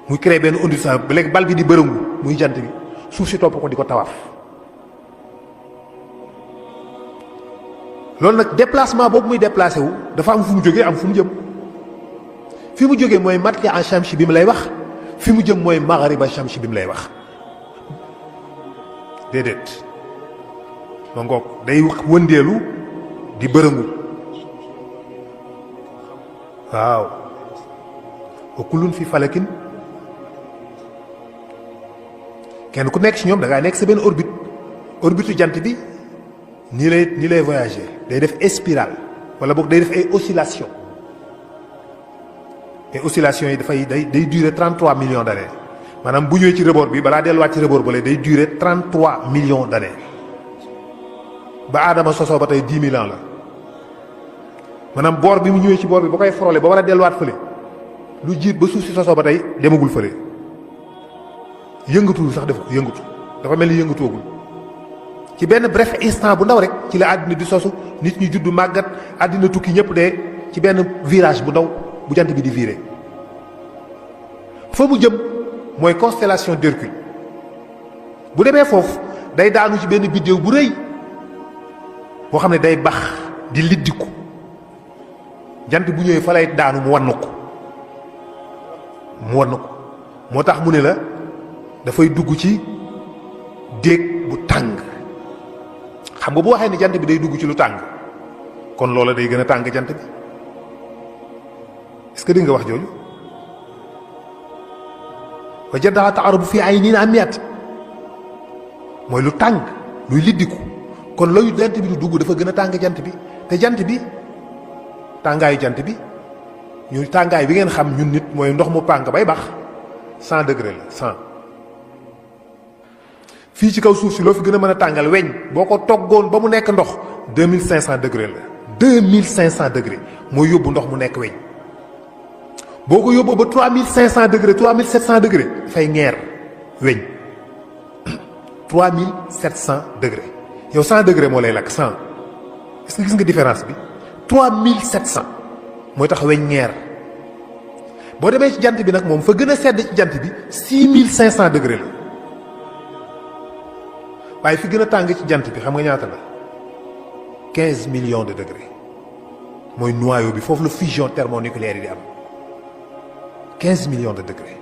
muy créer benn ondulation ba léegi bal bi di bërëngu muy jant bi suuf si topp ko di ko tawaaf loolu nag déplacement boobu muy déplacé wu dafa am fu mu jógee am fu mu jëm fi mu jógee mooy matli en shamsi bi mu lay wax fi mu jëm mooy maghriba shamsi bi mu lay wax déedéet ma ngoog day wëndeelu di bërëngu waaw wa kullun fi falakin kenn ku nekk ci ñoom da ngaa nekk sa benn orbitu jant bi nii lay voyager day def spirale wala boog day def ay oscillation et oscillation yi day durer 33 millions d'années maanaam bu ñëwee ci rebord bi balaa delluwaat ci rebord ba day durer 33 millions d'années ba aadama sosoo ba tey 10 000 ans la maanaam boor bi mu ñëwee ci boor bi ba koy frôler ba war a delluwaat fële lu jiit ba suuf si sosoo ba tey demagul fële yëngatuwul sax def ko yëngatu dafa mel ni yëngatoogul ci benn bref instant bu ndaw rek ci la àddina di sosu nit ñi juddu màggat àddina tukki ñëpp de ci benn virage bu ndaw bu jant bi di viré fa mu jëm mooy constellation d'Hercule bu demee foofu day daanu ci benn biddéew bu rëy boo xam ne day bax di liddiku jant bu ñëwee fa lay daanu mu wan ko moo tax mu ne la dafay dugg ci déeg bu tàng xam nga bu waxee ni jant bi day dugg ci lu tàng kon loola day gën a tàng jant bi est-ce que di nga wax jooju wa jaddaha ta'arubu fi aynin amiyat mooy lu tàng luy liddiku kon loolu jant bi du dugg dafa gën a tàng jant bi te jant bi tàngaayu jant bi ñu tàngaay bi ngeen xam ñun nit mooy ndox mu pàng bay bax 100 degré la 100 fii ci kaw suuf si loo fi gën a mën a tàngal weñ boo ko toggoon ba mu nekk ndox 2500 degré la 2500 degré mooy yóbbu ndox mu nekk weñ boo ko yóbboo ba 3500 degré 3700 degré dafay ñeer weñ 3700 degré yow 100 degré moo lay lakk 100 est-ce que gis nga différence bi 3700 mooy tax weñ ñeer boo demee ci jant bi nag moom fa gën a sedd ci jant bi 6500 degré la waaye fi gën a tàng ci jant bi xam nga ñaata la 15 millions de degrés mooy noyau bi foofu la fusion thermonucléaire yi di am 15 millions de degrés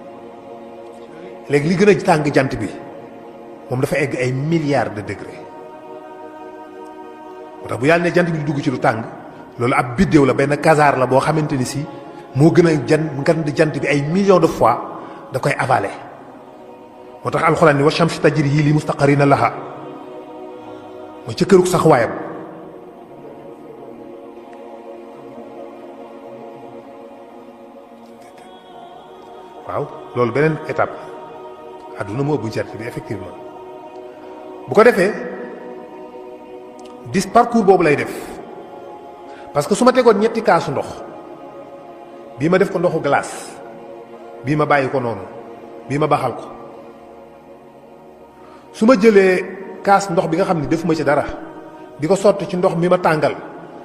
léegi li gën a tàng jant bi moom dafa egg ay milliards de degrés moo tax bu yàlla ne jant bi di dugg ci lu tàng loolu ab biddéew la benn kasaar la boo xamante ni si moo gën a jant bi ay millions de fois da koy avalé moo tax alxuraan ni wa shamsi tajri li mustaqarrina laha mooy ca kërug sax waayam waaw loolu beneen étape adduna moo bu jant bi effectivement bu ko defee parcours boobu lay def parce que su ma tegoon ñetti kaasu ndox bii ma def ko ndoxu glace bii ma bàyyi ko noonu bii ma baxal ko su ma jëlee kaas ndox bi nga xam ne defuma ci dara di ko sotti ci ndox mi ma tàngal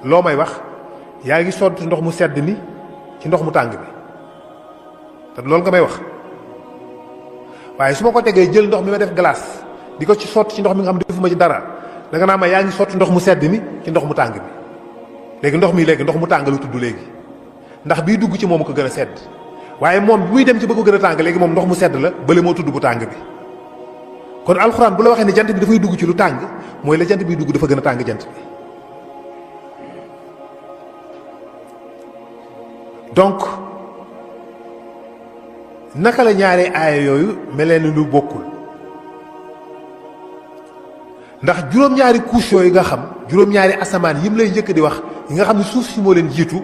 loo may wax yaa ngi sotti ndox mu sedd mi ci ndox mu tàng bi te loolu nga may wax waaye su ma ko tegee jël ndox mi ma def glace di ko ci sotti ci ndox mi nga xam ne defuma ci dara da nga naa ma yaa ngi sotti ndox mu sedd mi ci ndox mu tàng bi léegi ndox mi léegi ndox mu tàng lu tudd léegi ndax bii dugg ci moom ko gën a sedd waaye moom bi muy dem ci ba ko gën a tàng léegi moom ndox mu sedd la bële moo tudd bu tàng bi kon alxuraan bu la waxee ne jant bi dafay dugg ci lu tàng mooy la jant bi dugg dafa gën a tàng jant bi donc naka la ñaari aaya yooyu melee ni lu bokkul ndax juróom-ñaari couche yooyu nga xam juróom-ñaari asamaan yim lay njëkk di wax yi nga xam ne suuf si moo leen jiitu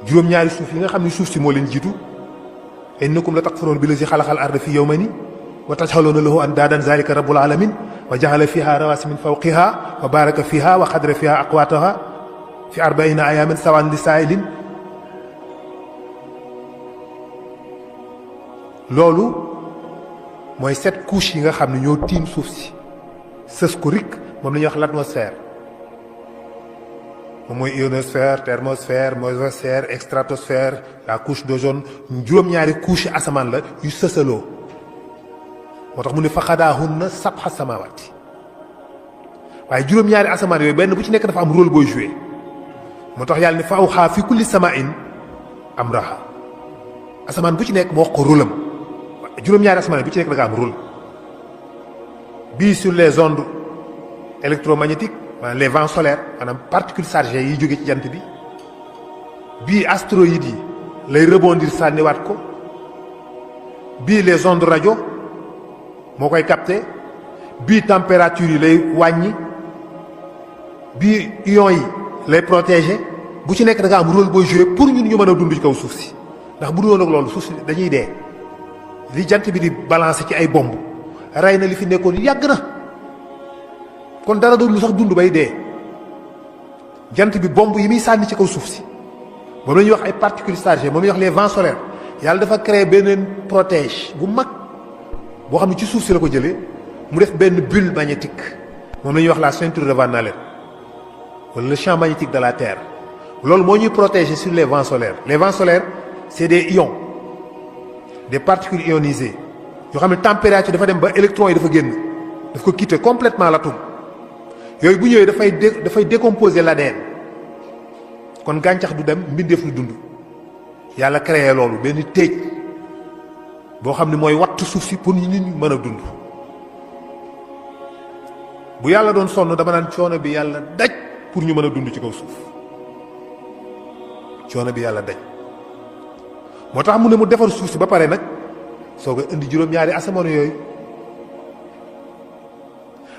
juróom-ñaari suuf yi nga xam ne suuf si moo leen jiitu innakum la takfuruuna billazi xalaqal arda fi yawmayni wa taj'aluuna lahu andaadan zaalika rabbul aalamiin wa ja'ala fiihaa rawaasiya min fawqihaa wa baaraka fiihaa wa qaddara fiihaa aqwaatahaa fi 40 ayyaamin sawa'an lis-saa'iliin loolu mooy 7 couches yi nga xam ne ñoo tiim suuf si sës ko rik moom la ñuy wax l'atmosphère moom mooy ionosphère thermosphère mésosphère stratosphère la couche d'ozone juróom-ñaari couche asamaan la yu sësaloo moo tax mu ne fa xadaahunna sab'a samaawaati waaye juróom-ñaari asamaan yooyu benn bu ci nekk dafa am rôle booy joué moo tax yàlla ne fa awxaa fi kulli samaa'in amraha asamaan bu ci nekk moo wax ko rôle am juróom-ñaari asamaan bu ci nekk da nga am rôle bii sur les ondes électromagnétiques maanaam les vents solaires maanaam particules chargées yi jóge ci jant bi bii astéroïdes yi lay rebondir sànniwaat ko bii les ondes rajo moo koy capté bii température yi lay wàññi bii ions yi lay protéger bu ci nekk da nga am rôle booy jouer pour ñun ñu mën a dund ci kaw suuf si ndax bu dul woon ak loolu suuf si dañuy dee li jant bi di balancer ci ay bomb rey na li fi nekkoon yàgg na kon dara doon lu sax dund bay dee jant bi bomb yi muy sànni ci kaw suuf si moom la ñuy wax ay particules chargées moom la ñuy wax les vents solaires yàlla dafa créer beneen protège bu mag boo xam ne ci suuf si la ko jëlee mu def benn bulle magnétique moom la ñuy wax la ceinture de Van Allen wala le champ magnétique de la Terre loolu moo ñuy protéger sur les vents solaires. Les vents solaires c'est des ions des particules ionisées yoo xam ne température dafa dem ba électrons yi dafa génn daf ko quitter complètement l'atome yooyu bu ñëwee dafay décomposer l'ADN kon gàncax du dem mbindeef lu dund yàlla créé loolu benn téej boo xam ne mooy wattu suuf si pour ñu mën a dund bu yàlla doon sonn dama naan coono bi yàlla daj pour ñu mën a dund ci kaw suuf coono bi yàlla daj moo tax mu ne mu defar suuf si ba pare nag soog a indi juróom-ñaari asamaan yooyu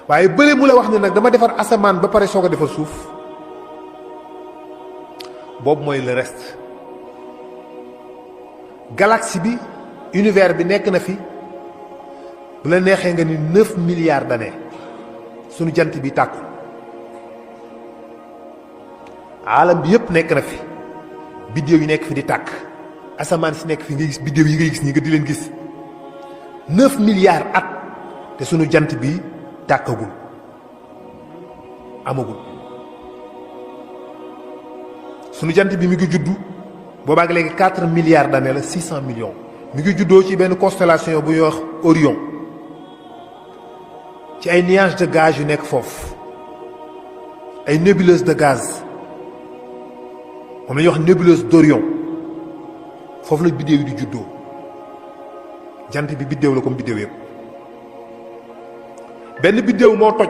waaye bële mu la wax ne nag dama defar asamaan ba pare soog a defar suuf boobu mooy le reste galaxie bi univers bi nekk na fi bu la neexee nga ni 9 milliards d'années sunu jant bi tàkku aalam bi yëpp nekk na fi biddéew yi nekk fi di tàkk asamaan si nekk fi ngay gis biddéew yi ngay gis nii nga di leen gis 9 milliards at te sunu jant bi tàkkagul amagul sunu jant bi mi ngi juddu boobaag léegi 4 milliards d'années la 600 millions mi ngi juddoo ci benn constellation bu ñuy wax Orion ci ay nuages de gaz yu nekk foofu ay nébuleuses de gaz moom la ñuy wax nébuleuse d'Orion foofu la biddéew yi di juddoo jant bi biddéew la comme biddéew yëpp benn biddéew moo toj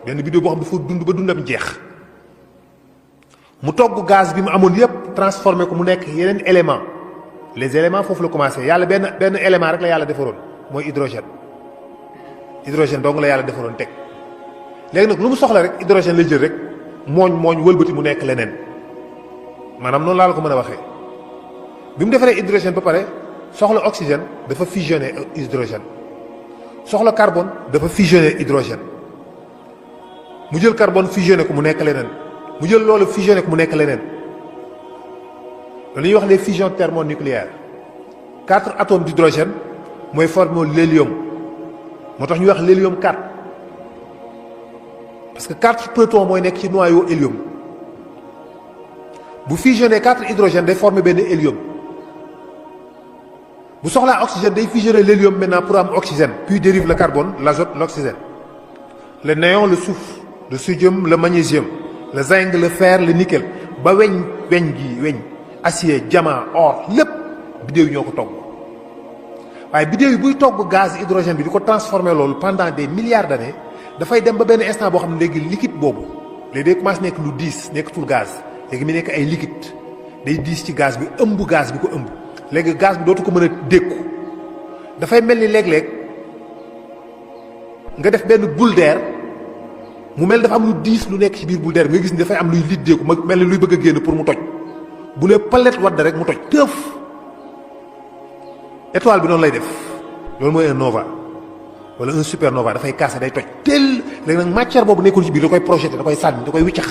benn biddéew boo xam dafa dund ba dundam jeex mu togg gaz bi mu amoon yëpp transformé ko mu nekk yeneen élément les éléments foofu la commencé yàlla benn élément rek la yàlla defaroon mooy hydrogène dong la yàlla defaroon teg léegi nag lu mu soxla rek hydrogène lay jël rek mooñ wëlbati mu nekk leneen maanaam noonu laa la ko mën a waxee bi mu defaree hydrogène ba pare soxla oxygène dafa fusionné hydrogène soxla carbone dafa fusionné hydrogène mu jël carbone fusionné ko mu nekk leneen mu jël loolu fusionné ko mu nekk leneen loolu ñuy wax les fusions thermonucléaires 4 atomes d'hydrogène mooy former l'hélium moo tax ñuy wax l'hélium 4 parce que 4 protons mooy nekk ci noyau hélium bu fusionné 4 hydrogène day former benn hélium bu soxlaa oxygène day fusionner l'hélium maintenant pour am oxygène puis dérive le carbone l'azote l'oxygène le néon le soufre le sodium le magnésium le zinc, le fer, le nickel ba weñ acier, diamant, or lépp bidéew yi ñoo ko togg waaye bidéew yi buy togg gaz hydrogène bi di ko transformer loolu pendant des milliards d'années dafay dem ba benn instant boo xam ne léegi liquide boobu léegi day commencé nekk lu diis nekkatul gaz léegi mu nekk ay liquide day diis ci gaz bi ëmb gaz bi ko ëmb léegi gaz bi dootu ko mën a dékku dafay mel ni léeg-léeg nga def benn boule d'air mu mel dafa am lu diis lu nekk ci biir boule d'air nga gis ni dafay am luy liddeeku ma mel ni luy bëgg a génn pour mu toj bu ne palet wadd rek mu toj tëf étoile bi noonu lay def loolu mooy un nova wala un supernova dafay casser day toj tel léegi nag matière boobu nekkul ci biir da koy projeté da koy sànni da koy wiccax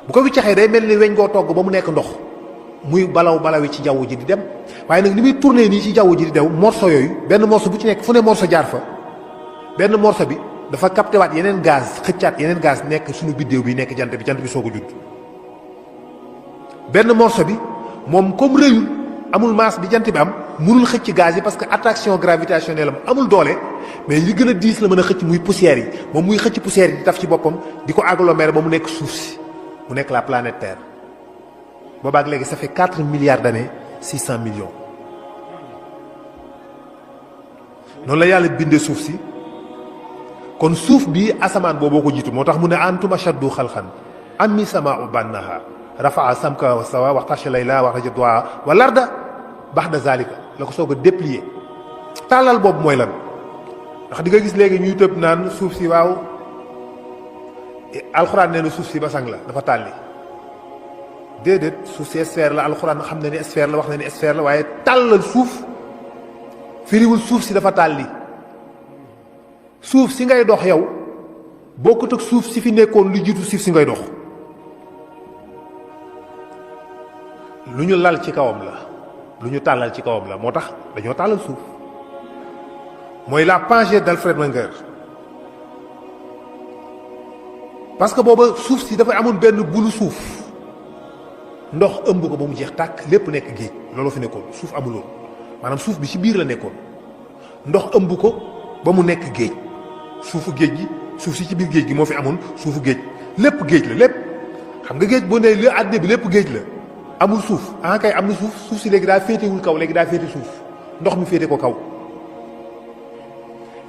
bu ko wiccaxee day mel ni weñ goo togg ba mu nekk ndox muy balawi ci jaww ji di dem waaye nag ni muy tourné nii ci jaww ji di dew morceau yooyu benn morceau bu ci nekk fu ne morceau jaar fa benn morceau bi dafa capté waat yeneen gaz xëccaat yeneen gaz nekk suñu biddéew bi nekk jant bi soog a judd benn morceau bi moom comme rëyul amul masse bi jant bi am mënul xëcc gaz yi parce que attraction gravitationnelle am amul doole mais li gën a diis la mën a xëcc muy poussière yi moom muy xëcc poussière yi di taf ci boppam di ko agglomérer ba mu nekk suuf si mu nekk la planète Terre boobaak léegi ça fait 4 milliards d'années 600 millions noonu la yàlla bindee suuf si kon suuf bi asamaan booboo ko jiitu moo tax mu ne antum ashaddu xalqan ammi samaa'u bannaha rafaa samka wa sawa waxtasha layla wa raja duha wa larda baxda zalika la ko soog a déplier tàllal boobu mooy lan ndax di nga gis léegi ñuy tëb naan suuf si waaw alxuraan nee na suuf si basang la dafa tàlli déedéet suuf si sphère la alxuraan xam na ni sphère la wax na ni sphère la waaye tàllal suuf firiwul suuf si dafa tàlli suuf si ngay dox yow bokkut ak suuf si fi nekkoon lu jiitu suuf si ngay dox lu ñu lal ci kawam la lu ñu tàllal ci kawam la moo tax dañoo tàllal suuf mooy la Pangée d'Alfred Wenger parce que booba suuf si dafa amoon benn bulu suuf ndox ëmb ko ba mu jeex tàkk lépp nekk géej looloo fi nekkoon suuf amuloon maanaam suuf bi ci biir la nekkoon ndox ëmb ko ba mu nekk géej suufu géej gi suuf si ci biir géej gi moo fi amoon suufu géej lépp géej la lépp xam nga géej boo nee li àddina bi lépp géej la amul suuf ah kay am na suuf si léegi daa féetewul kaw léegi daa féete suuf ndox mi féete ko kaw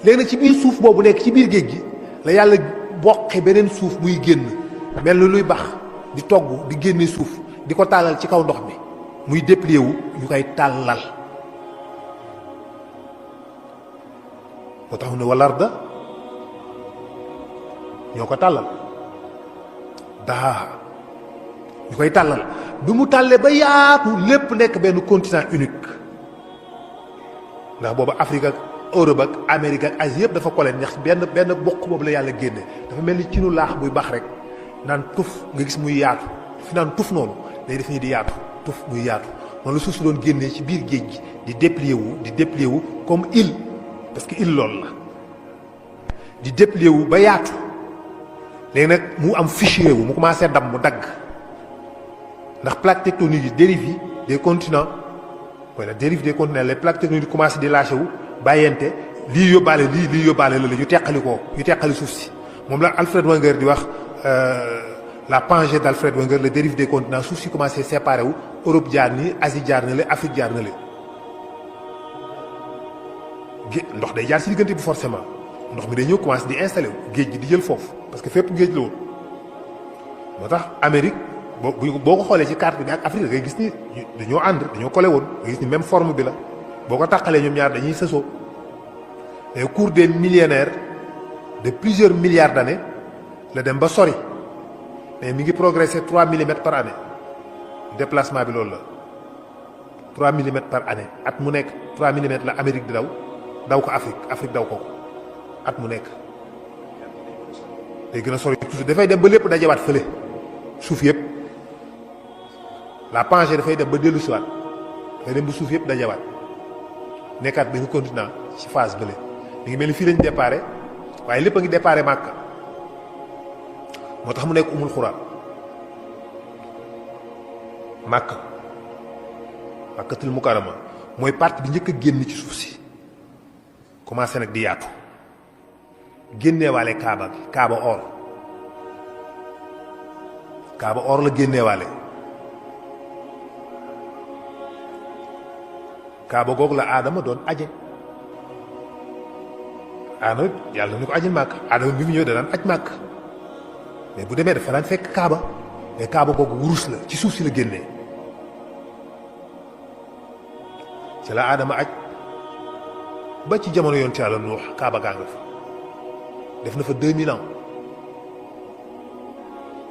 léegi nag ci biir suuf boobu nekk ci biir géej gi la yàlla boqe beneen suuf muy génn mel ni luy bax di togg di génne suuf di ko tàllal ci kaw ndox mi muy déplier wu ñu koy tàllal moo tax mu ne walarda ñoo ko tàllal daa ñu koy tàllal bi mu tàllee ba yaatu lépp nekk benn continent unique ndax boobu Afrique ak Europe ak Amérique ak Asie yëpp dafa kole ndax benn bokk boobu la yàlla génne dafa mel ni ci nu laax buy bax rek naan tuf nga gis muy yaatu fi naan tuf noonu day def nii di yaatu tuf muy yaatu noonu la suuf si doon génnee ci biir géej gi di déplier wu comme île parce que île loolu la di déplier wu ba yaatu léegi nag mu am fissuré wu mu commencé dam mu dagg ndax plaques tectoniques yi dérive yi des continents wala dérive des continents les plaques tectoniques commencé di lâché wu bàyyente lii yóbbaale lii yóbbaale la ñu teqali suuf si moom la Alfred Wenger di wax la Pangée d'Alfred Wenger le dérive des continents suuf si commencé séparé wu Europe jaar nii Asie jaar na le Afrique jaar na le ndox day jaar si diggante bi forcément ndox mi day ñëw commencé di installé wu géej gi di jël foofu parce que fépp géej la woon moo tax Amérique boo ko xoolee ci carte bi ak Afrique da ngay gis ni dañoo ànd dañoo collé woon da ngay gis ni même forme bi la boo ko tàqalee ñoom ñaar dañuy sësoo mais au cours des millénaires de plusieurs milliards d'années la dem ba sori mais mi ngi progressé 3 millimètres par année déplacement bi loolu la 3 millimètres par année at mu nekk 3 millimètres la Amérique di daw ko Afrique daw ko at mu nekk day gën a sori toujours dafay dem ba lépp dajewaat fële suuf yëpp la Pangée dafay dem ba dellu siwaat dafay dem ba suuf yëpp dajewaat nekkaat benn continent ci phase bële mi ngi mel ni fii lañ déparé waaye lépp a ngi déparé Màkka moo tax mu nekk umul xuraan Màkkatul Mukarrama mooy partie bi njëkk a génn ci suuf si commencé nag di yaatu génneewaale Kaaba or kaaba or la génneewaale kaaba googu la aadama doon aje aadama yàlla ni ko ajil màkk aadama bi mu ñëw da daan aj màkk mais bu demee dafa daan fekk kaaba mais kaaba googu wurus la ci suuf si la génnee ci la aadama aj ba ci jamono yoon ci yàlla Nuux kaaba gaa nga fa def na fa 2000 ans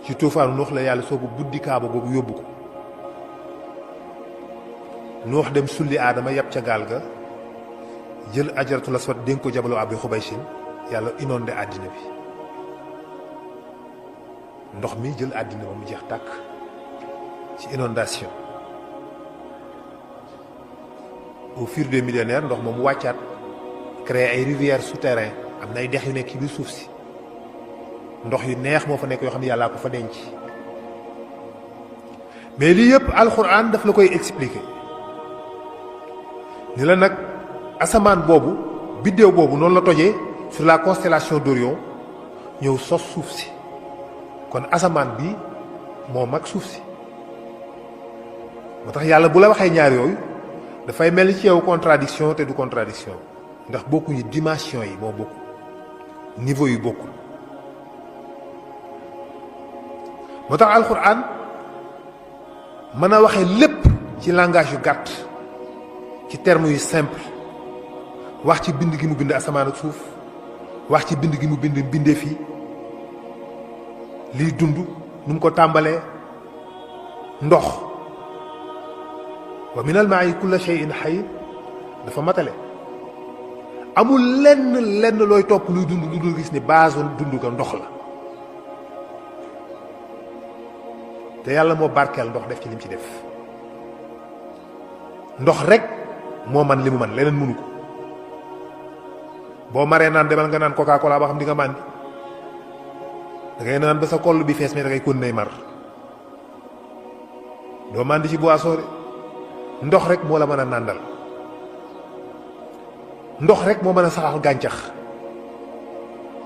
ci tuufaanu Nuux la yàlla soo ko buddi kaaba googu yóbbu ko Nuux dem sulli aadama yàpp ca gaal ga jël ajaratul aswad dénk ko jabalu abi xubaysin yàlla inondé àddina bi ndox mi jël àddina ba mu jeex tàkk ci inondation au fur des millénaires ndox moom wàccaat créer ay rivières souterrains am na ay dex yu nekk ci biir suuf si ndox yu neex moo fa nekk yoo xam ne yàllaa ko fa denc mais lii yëpp alxuraan daf la koy expliquer ni la nag asamaan boobu biddéew boobu noonu la tojee sur la constellation d'Orion ñëw sos suuf si kon asamaan bi moo mag suuf si moo tax yàlla bu la waxee ñaar yooyu dafay mel ni ci yow contradiction te du contradiction ndax bokkuñu dimension yi moo bokku niveau yi bokkul moo tax alxuraan mën a waxee lépp ci langage yu gàtt ci termes yu simple wax ci bind gi mu bind asamaan ak suuf wax ci bind gi mu bind mbindeef yi liy dund nu mu ko tàmbalee ndox wa min al maa'i kulla shay'in hayy dafa matale amul lenn looy topp luy dund lu dul gis ni base dund ko ndox la te yàlla moo barkeel ndox def ci lim ci def ndox rek moo man li mu man leneen mënu ko boo maree naan demal nga naan coca cola ba xam di nga màndi da ngay naan ba sa koll bi fees mais da ngay continuer mar doo màndi ci boisson ndox rek moo la mën a nàndal ndox rek moo mën a saxal gàncax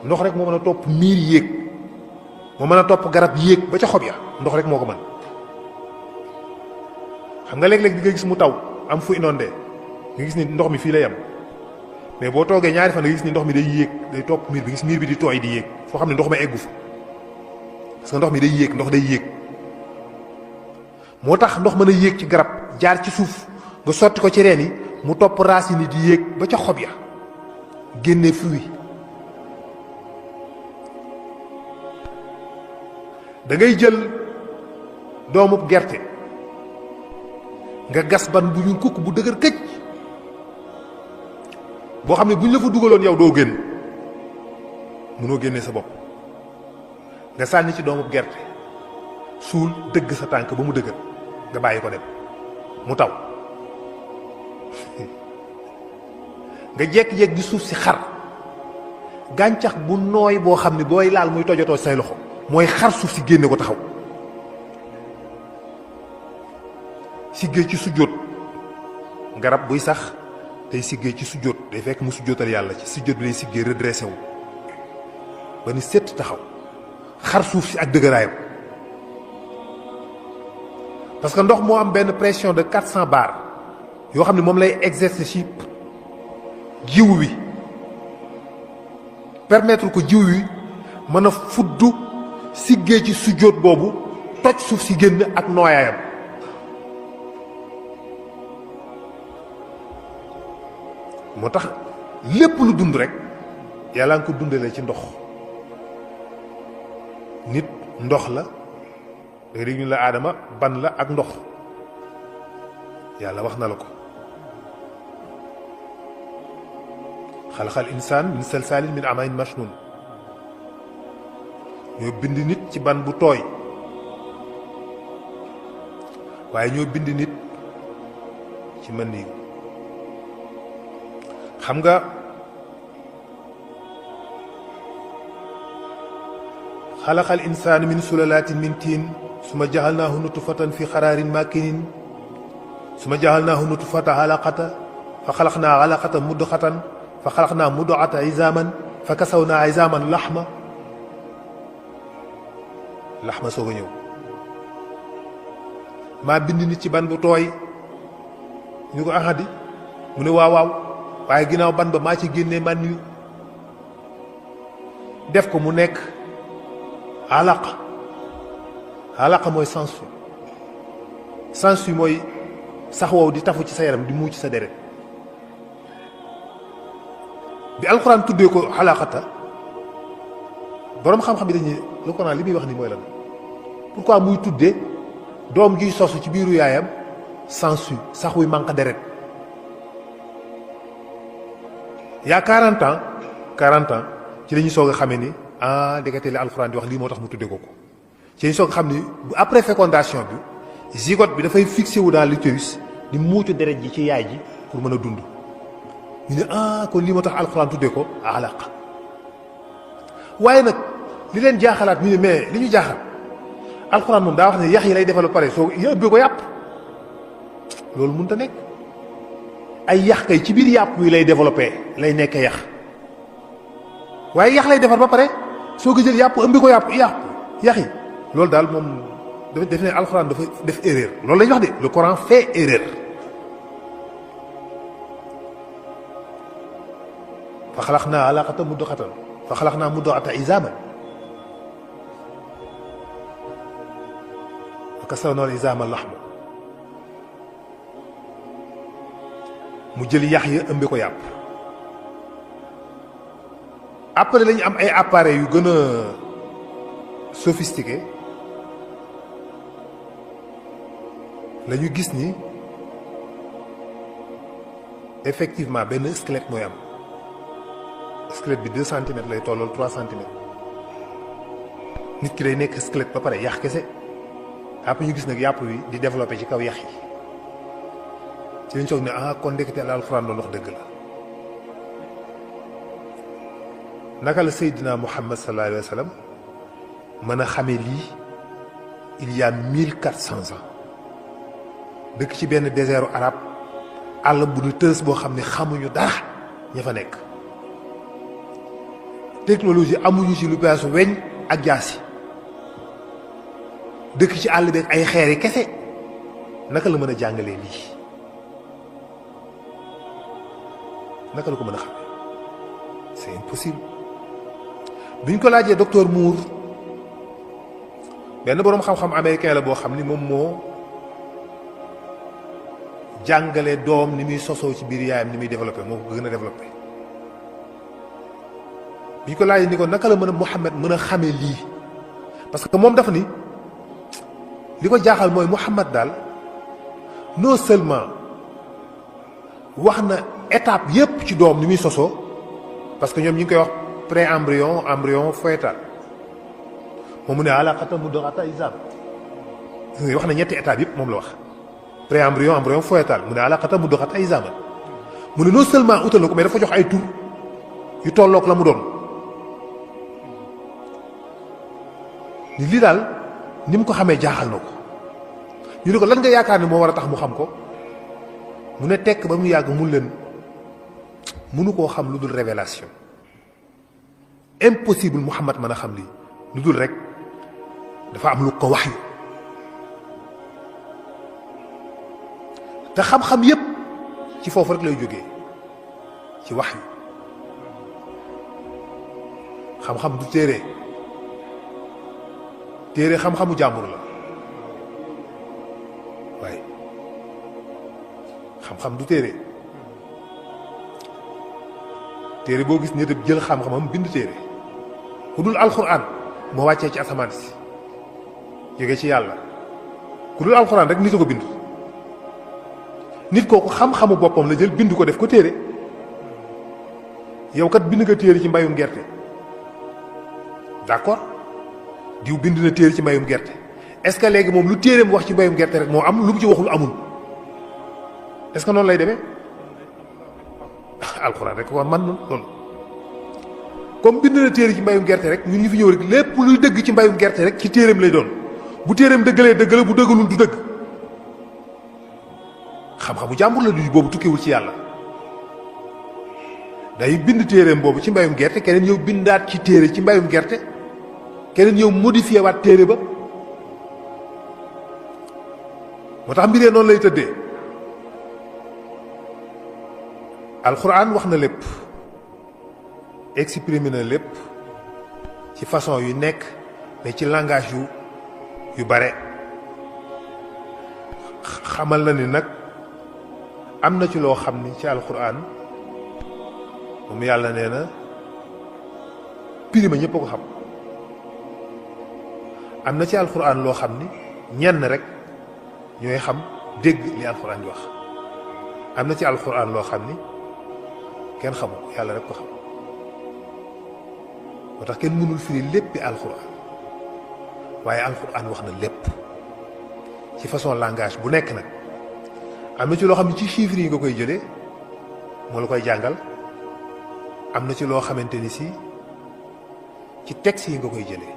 ndox rek moo mën a topp miir yéeg moo mën a topp garab yéeg ba ca xob ya ndox rek moo ko mën xam nga léeg-léeg di nga gis mu taw am fu inondé nga gis ni ndox mi fii lay am mais boo toogee ñaari fan nga gis ni ndox mi day yéeg day topp miir bi gis miir bi di tooy di yéeg foo xam ne ndox ma eggu fa parce que ndox mi day yéeg ndox day yéeg moo tax ndox mën a yéeg ci garab jaar ci suuf nga sotti ko ci reen yi mu topp racine yi di yéeg ba ca xob ya génne fruit da ngay jël doomub gerte nga gas ban bu ñu kukk bu dëgër këj boo xam ne bu ñu la fa dugaloon yow doo génn mënoo génnee sa bopp nga sànni ci doomub gerte suul dëgg sa tànk ba mu dëgër nga bàyyi ko dem mu taw nga jekk-jekk di suuf si xar gàncax bu nooy boo xam ne booy laal muy tojotoo say loxo mooy xar suuf si génne ko taxaw siggee ci sujjóot garab buy sax tey siggee ci sujjóot day fekk mu sujjóotal yàlla ci sujjóot bi lay siggee redressé wu ba ni sett taxaw xar suuf si ak dëgëraayam parce que ndox moo am benn pression de 400 bar yoo xam ne moom lay exercer ci jiw wi permettre ko jiw wi mën a fudd siggee ci sujjóot boobu toj suuf si génn ak nooyaayam moo tax lépp lu dund rek yàlla nga ko dundale ci ndox nit ndox la da ñu la aadama ban la ak ndox yàlla wax na la ko xalaqal insaan min salsaalin min amain mashnun ñoo bind nit ci ban bu tooy waaye ñoo bind nit ci mën nii xam nga xalaqal insaan min sulalatin min tiin suma jaxalnaahu nutfatan fi xaraarin makinin suma jaxalnaahu nutfata alaqata fa xalaqnaa alaqata mudxatan fa xalaqnaa mudxata izaaman fa kasawnaa izaaman laxma soog a ñëw maa bind nit ci ban bu tooy ñu ko ahadi mu ne waaw waaw waaye ginnaaw ban ba maa ci génnee man yu def ko mu nekk alaqa alaqa mooy sensu mooy sax wow di tafu ci sa yaram di muuc sa deret bi alxuraan tuddee ko xalaqata boroom xam-xam yi dañuy lu ko naan li muy wax ni mooy lan pourquoi muy tuddee doom juy sosu ci biiru yaayam sensu sax wuy manque deret yaa 40 ans ci la ñuy soog a xamee ni ndekete li alxuraan di wax lii moo tax mu tuddee ko ko ci la ñuy soog a xam ni bu après fécondation bi zygote bi dafay fixé wu dans l'utérus di muucu deret ji ci yaay ji pour mën a dund ñu ne kon lii moo tax alxuraan tuddee ko alaqa waaye nag li leen jaaxalaat ñu ne mais li ñu jaaxal alxuraan moom daa wax ne yax yi lay defal ba pare soo yëbbee ko yàpp loolu mënut a nekk ay yax kay ci biir yàpp wi lay développé lay nekkee yax waaye yax lay defar ba pare soo ko jël yàpp ëmbi ko yax yi loolu daal moom dafa def ne alxuraan dafa def erreur loolu la ñuy wax de le Coran fait erreur fa xalaqnaa alaqatan mudghatan fa xalaqnaa mudghatan izaaman fa kasawnaa al-izaama lahman mu jël yax ya ëmbi ko yàpp après lañu am ay appareils yu gën a sophistiqué la ñu gis ni effectivement benn squelette mooy am squelette bi 2 centimètres lay tollool 3 centimètres nit ki day nekk squelette ba pare yax kese après ñu gis nag yàpp wi di développé ci kaw yax yi ci lañ soog ne kon ndekete alxuraan doon wax dëgg la naka la Seydina Muhammad sallallahu alayhi wa sallam mën a xamee lii il y a 1400 ans dëkk ci benn désertu arabe àll bu nu tës boo xam ne xamuñu dara ña fa nekk technologie amuñu ci lu beesu weñ ak jaasi dëkk ci àll beeg ay xeeri kese naka la mën a jàngalee lii naka la ko mën a xamee c'est impossible bi ñu ko laajee docteur Moore benn boroom xam-xam américain la boo xam ni moom moo jàngale doom ni muy sosoo ci biir yaayam ni muy développé moo ko gën a développé bi ñu ko laajee ni ko naka la mën a Muhammad mën a xamee lii parce que moom dafa ni li ko jaaxal mooy Muhammad daal non seulement wax na étape yépp ci doom ni muy sosoo parce que ñoom ñu ngi koy wax pré-embryon embryon fœtal moom mu ne alaqatan mudghatan izam wax na ñetti étape yépp moom la wax pré-embryon embryon fœtal mu ne alaqatan mudghatan izam mu ne non seulement utal na ko mais dafa jox ay tur yu tolloog la mu doon ni lii daal ni mu ko xamee jaaxal na ko ñu ne ko lan nga yaakaar ni moo war a tax mu xam ko mu ne tekk ba mu yàgg mun leen mënu koo xam lu dul révélation impossible Muhammad mën a xam lii lu dul rek dafa am lu ko wax yu te xam-xam yépp ci foofu rek lay jógee ci wax yu xam-xam du téere xam-xamu jàmbur la waaye xam-xam du téere boo gis nit jël xam-xamam bind téere ku dul alxuraan moo wàccee ci asamaan si jóge ci yàlla ku dul alxuraan rek nit a ko bind nit kooku xam-xamu boppam la jël bind ko def ko téere yow kat bind nga téere ci mbayum gerte d'accord diw bind na téere ci mbayum gerte est-ce que léegi moom lu téereem wax ci mbayum gerte rek moo am lu mu ci waxul amul est-ce que noonu lay demee alxuraan rek ko man loolu comme bind na téere ci mbayum gerte rek ñun ñu fi ñëw rek lépp luy dëgg ci mbayum gerte rek ci téereem lay doon bu téereem dëggalee dëgg la bu dëggalul du dëgg xam-xamu jàmbur la du boobu tukkewul ci yàlla day bind téereem boobu ci mbayum gerte keneen ñëw bindaat ci téere ci mbayum gerte keneen ñëw modifié waat téere ba moo tax mbiree noonu lay tëddee alxuraan wax na lépp exprimer na lépp ci façon yu nekk mais ci langage yu bare xamal na ni nag am na ci loo xam ni ci alxuraan moom yàlla nee na pirima ñëpp a ko xam am na ci alxuraan loo xam ni ñenn rek ñooy xam dégg li alxuraan di wax am na ci alxuraan loo xam ni kenn xamu ko yàlla rek ko xam moo tax kenn mënul firi léppi alxuraan waaye alxuraan wax na lépp ci façon langage bu nekk nag am na ci loo xam ne ci chiffres yi nga koy jëlee moo la koy jàngal am na ci loo xamante ni si ci texte yi nga koy jëlee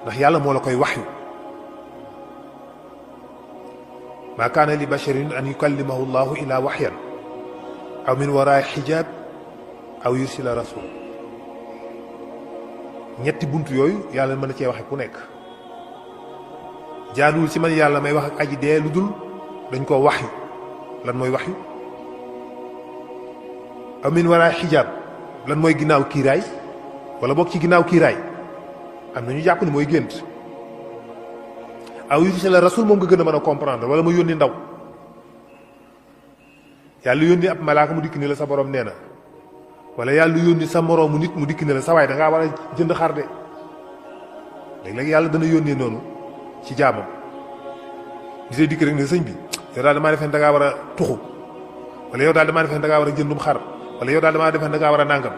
ndax yàlla moo la koy waxyu maa kaana li basharin an yukallimahu llahu ila waxyan aw min waraay xijaab aw yursila rasul ñetti bunt yooyu yàlla mën na cee waxe ku nekk jaaduwul ci man yàlla may wax ak aji dee lu dul dañ koo waxyu lan mooy waxyu aw min waraay xijaab lan mooy ginnaaw kiiraay wala boog ci ginnaaw kiiraay am na ñu jàpp ni mooy gént aw yursila rasul moom nga gën a mën a comprendre wala ma yónni ndaw yàlla yónni ab malaaka mu dikk ni la sa borom nee na wala yàlla yónni sa moroomu nit mu dikk ni la sa waay da ngaa war a jënd xar de léeg-léeg yàlla dana yónnee noonu ci jaamam gisee dikk rek ne sëñ bi yow daal damaa defee ne da ngaa war a tuxu wala yow daal damaa defee ne da ngaa war a jëndum xar wala yow daal damaa defee ne da ngaa war a nàngam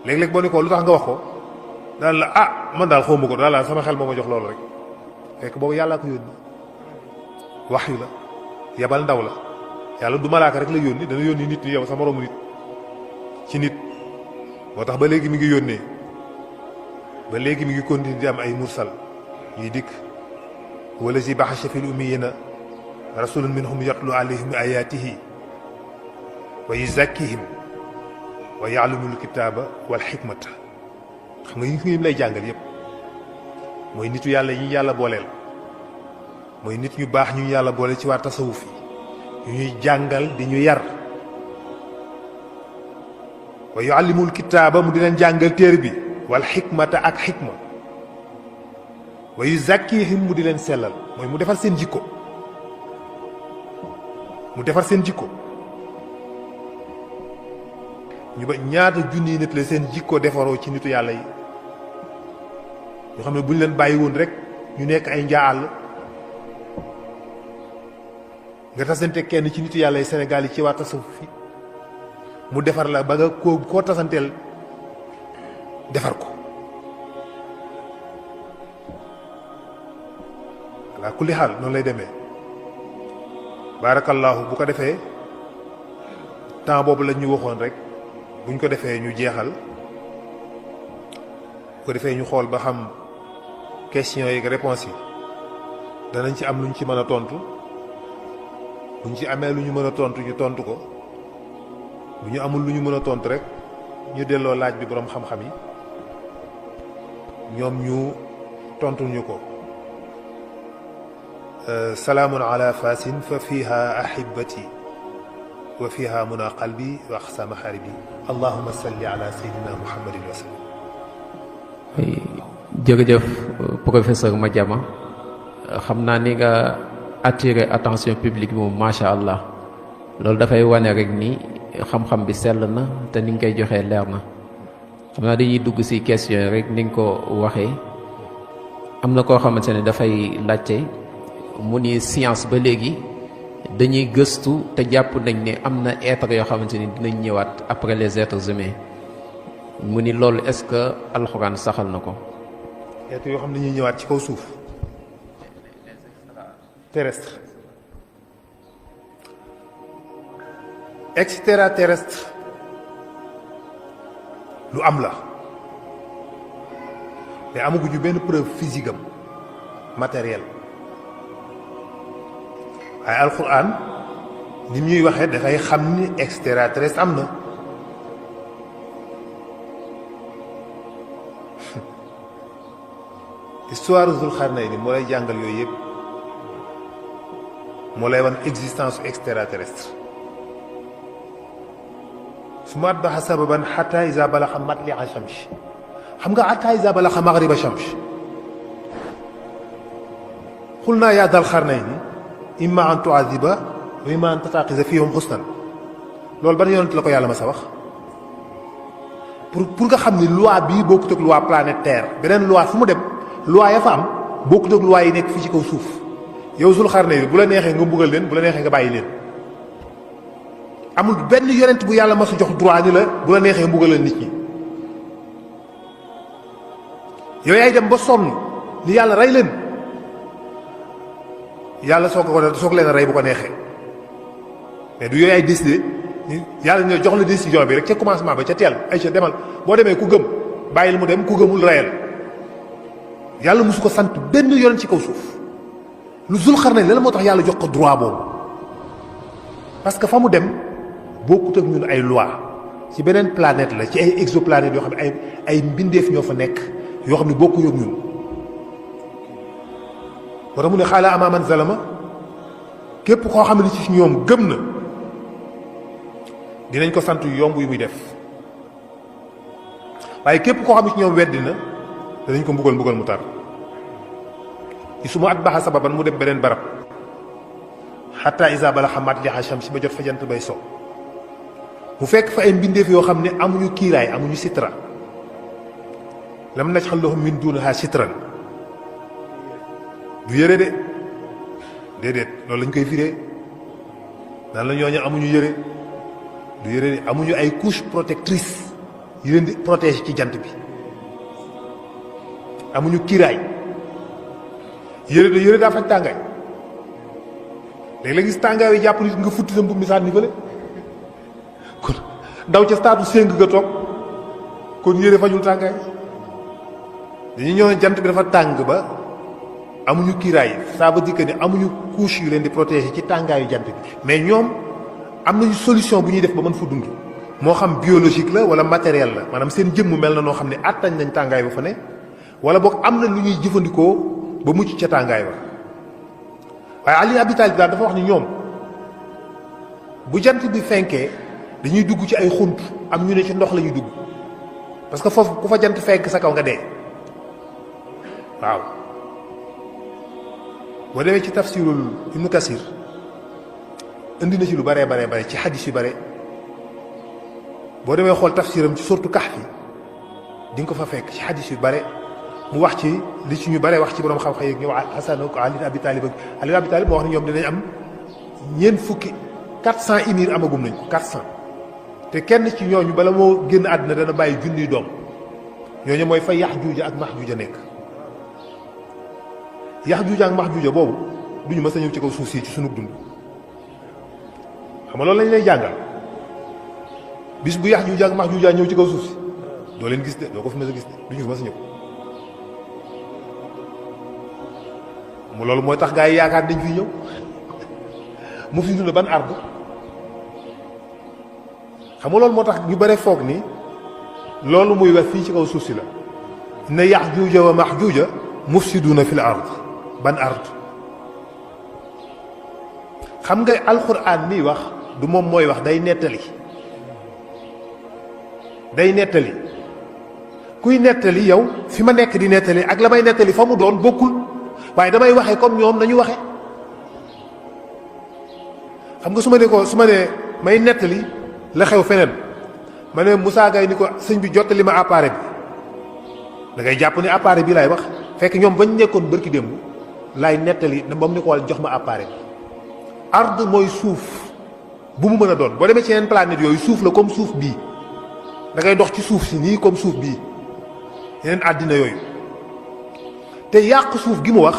léeg-léeg boo ne ko lu tax nga wax ko daal la ah man daal xawma ko daal la sama xel moo ma jox loolu rek fekk boobu yàllaa ko yónni wax yu la yebal ndaw la yàlla du malaaka rek la yónni dana yónni nit ñi yow sa moroomu nit ci nit moo tax ba léegi mi ngi yónnee ba léegi mi ngi continuer di am ay mursal yuy dikk wala si baxasha fil ummiyina rasulun minhum yatlu alayhim ayatihi wa yuzakkihim wa ya'lamul kitaaba wal xikmata xam nga yi lay jàngal yépp mooy nitu yàlla yi yàlla booleel mooy nit ñu baax ñu yàlla boole ci waa tasawuf yi ñuy jàngal di ñu yar wa yuallimul kitaaba mu di leen jàngal téere bi wal xikmata ak xikma wa yuzakkihim mu di leen sellal mooy mu defar seen jikko mu defar seen jikko ñu ba ñaata junni nit la seen jikko defaroo ci nitu yàlla yi ñoo xam ne bu ñu leen bàyyi woon rek ñu nekk ay njaal nga tasante kenn ci nitu yàlla yi Sénégal yi ci waa tasawuf fi mu defar la ba nga koo tasanteel defar ko ala kulli xaal noonu lay demee baarakallaahu bu ko defee temps boobu lañ ñu waxoon rek buñ ko defee ñu jeexal bu ko defee ñu xool ba xam questions yi réponses yi danañ ci am luñ ci mën a tontu buñ ci amee lu ñu mën a tontu ñu tontu ko bu ñu amul lu ñu mën a tontu rek ñu delloo laaj bi boroom xam-xam yi ñoom ñu tontu ñu ko salaamun ala fasin fa fiha ahibati wa fiha muna qalbi wa aqsa maxaaribi allahuma salli ala sayyidina muhammadin wa sallam. jërëjëf professeur Madiama xam naa ni nga attirer attention publique bi moom macha allah loolu dafay wane rek ni xam-xam bi sell na te ni nga koy joxee leer na xam naa dañuy dugg ci question rek ni nga ko waxee am na koo xamante ne dafay laajte mu ni science ba léegi dañuy gëstu te jàpp nañ ne am na être yoo xamante ni dinañ ñëwaat après les êtres humains mu ni loolu est-ce que alxuraan saxal na ko. être yoo xam ne dañuy ñëwaat ci kaw suuf terrestre extraterrestre lu am la mais amaguñu benn preuve physique am matériel waaye alxuraan ni ñuy waxee dafay xam ni extraterrestre am na histoire Zul Xarnayni moo lay jàngal yooyu yëpp moo lay wan existence extraterrestre. summa atba'a sababan hatta iza balagha matli'a shams. xam nga hatta iza balagha maghriba shams. qulna ya dal qarnayni imma an tu'adhiba wa imma an tattakhidha fihim husnan. loolu ban yonent la ko yàlla ma sa wax pour nga xam ni loi bii bokkut ak loi planétaire beneen loi fu mu dem loi ya fa am bokkut ak loi yi nekk fii ci kaw suuf. yow Zul Xarnayni bu la neexee nga mbugal leen bu la neexee nga bàyyi leen amul benn yonent bu yàlla ma sa jox droit ni la bu la neexee mbugal leen nit ñi. yow yaay dem ba sonn ni yàlla rey leen yàlla soog leen a rey bu ko neexee mais du yooyu ay décidé yàlla ñoo jox la décision bi rek ca commencement ba ca teel ay ca demal boo demee ku gëm bàyyil mu dem ku gëmul reyal. yàlla mosu ko sant benn yoon ci kaw suuf lu Zul Xarnayni la moo tax yàlla jox ko droit boobu parce que fa mu dem bokkut ak ñun ay loi ci beneen planète la ci ay exoplanètes yoo xam ne ay mbindeef ñoo fa nekk yoo xam ne bokkuñu ak ñun. war a mu ne xaala ama man zalama képp koo xam ne ci ñoom gëm na dinañ ko sant yu yomb yu muy def waaye képp koo xam ne ci ñoom weddi na danañ ko mbugal mu tar. su ma atba'a sababan mu dem beneen barab hatta iza balagha matli'a shams ba jot fa jant bay so mu fekk fa ay mbindeef yoo xam ne amuñu kiiraay amuñu sitra lam naj'al lahum min duniha sitran du yëre de déedéet loolu lañ koy firee naan la ñooñu amuñu yëre du yëre de amuñu ay couche protectrice yu leen di protéger ci jant bi amuñu kiiraay yëre daa faj tàngaay léegi la gis tàngaay yi jàpp nit nga futti sa mbub mi sànni fële kon daw ca stade séng nga toog kon yëre fajul tàngaay dañuy ñëw ne jant bi dafa tàng ba amuñu kiiraay ça veut dire que ni amuñu couche yu leen di protéger ci tàngaayu jant bi mais ñoom am nañu solution bu ñuy def ba mën fa dund moo xam biologique la wala matériel la maanaam seen jëmm mel na noo xam ne attañ nañ tàngaay ba fa ne wala boog am na lu ñuy jëfandikoo ba mucc ca tàngaay ba waaye Ali Abi Talib daal dafa wax ni ñoom bu jant bi fenkee dañuy dugg ci ay xunt am ñu ne ci ndox la ñuy dugg parce que foofu ku fa jant fenk sa kaw nga dee waaw. boo demee ci tafsirul Ibnu Kasir indi na ci lu bare ci xadis yu bare boo demee xool tafsiram ci surtu Kahfi di nga ko fa fekk ci xadis yu bare. mu wax ci li ci ñu bare wax ci borom xam-xam yeeg ñoom Hasan ak Ali Abi Talib ak Ali Abi Talib moo wax ne ñoom dinañ am ñeent fukki 400 émirs amagum nañ ko 400 te kenn ci ñooñu bala moo génn àddina dana bàyyi junniy doom ñooñu mooy fa Yaxjuuja ak Maxjuuja nekk. Yaxjuuja ak Maxjuuja boobu duñu mës a ñëw ci kaw suuf si ci sunu dund xam nga loolu lañ lay jàngal bis bu Yaxjuuja ak Maxjuuja ñëw ci kaw suuf si doo leen gis de doo ko fi mës a gis de duñu fi mës a ñëw. mu loolu mooy tax gaa yi yaakaar dañ fi ñëw mu fi dund ban arbre xam nga loolu moo tax ñu bare foog ni loolu muy wax fii ci kaw suuf si la inna Yaxjuuja wa Maxjuuja mufsiduuna fil ard ban ard xam nga alxuraan miy wax du moom mooy wax day nettali kuy nettali yow fi ma nekk di nettali ak la may nettali fa mu doon bokkul waaye damay waxee comme ñoom nañu waxe xam nga su ma nee may nettali la xew feneen ma ne Moussa Gaye ni ko sëñ bi jottali ma appareil bi da ngay jàpp ni appareil bi laay wax fekk ñoom bañ nekkoon bërki démb laay nettali ba mu ni ko wal jox ma appareil bi. ard mooy suuf bu mu mën a doon boo demee ci yeneen planète yooyu suuf la comme suuf bii da ngay dox ci suuf si nii comme suuf bii yeneen àddina yooyu. te yàq suuf gi mu wax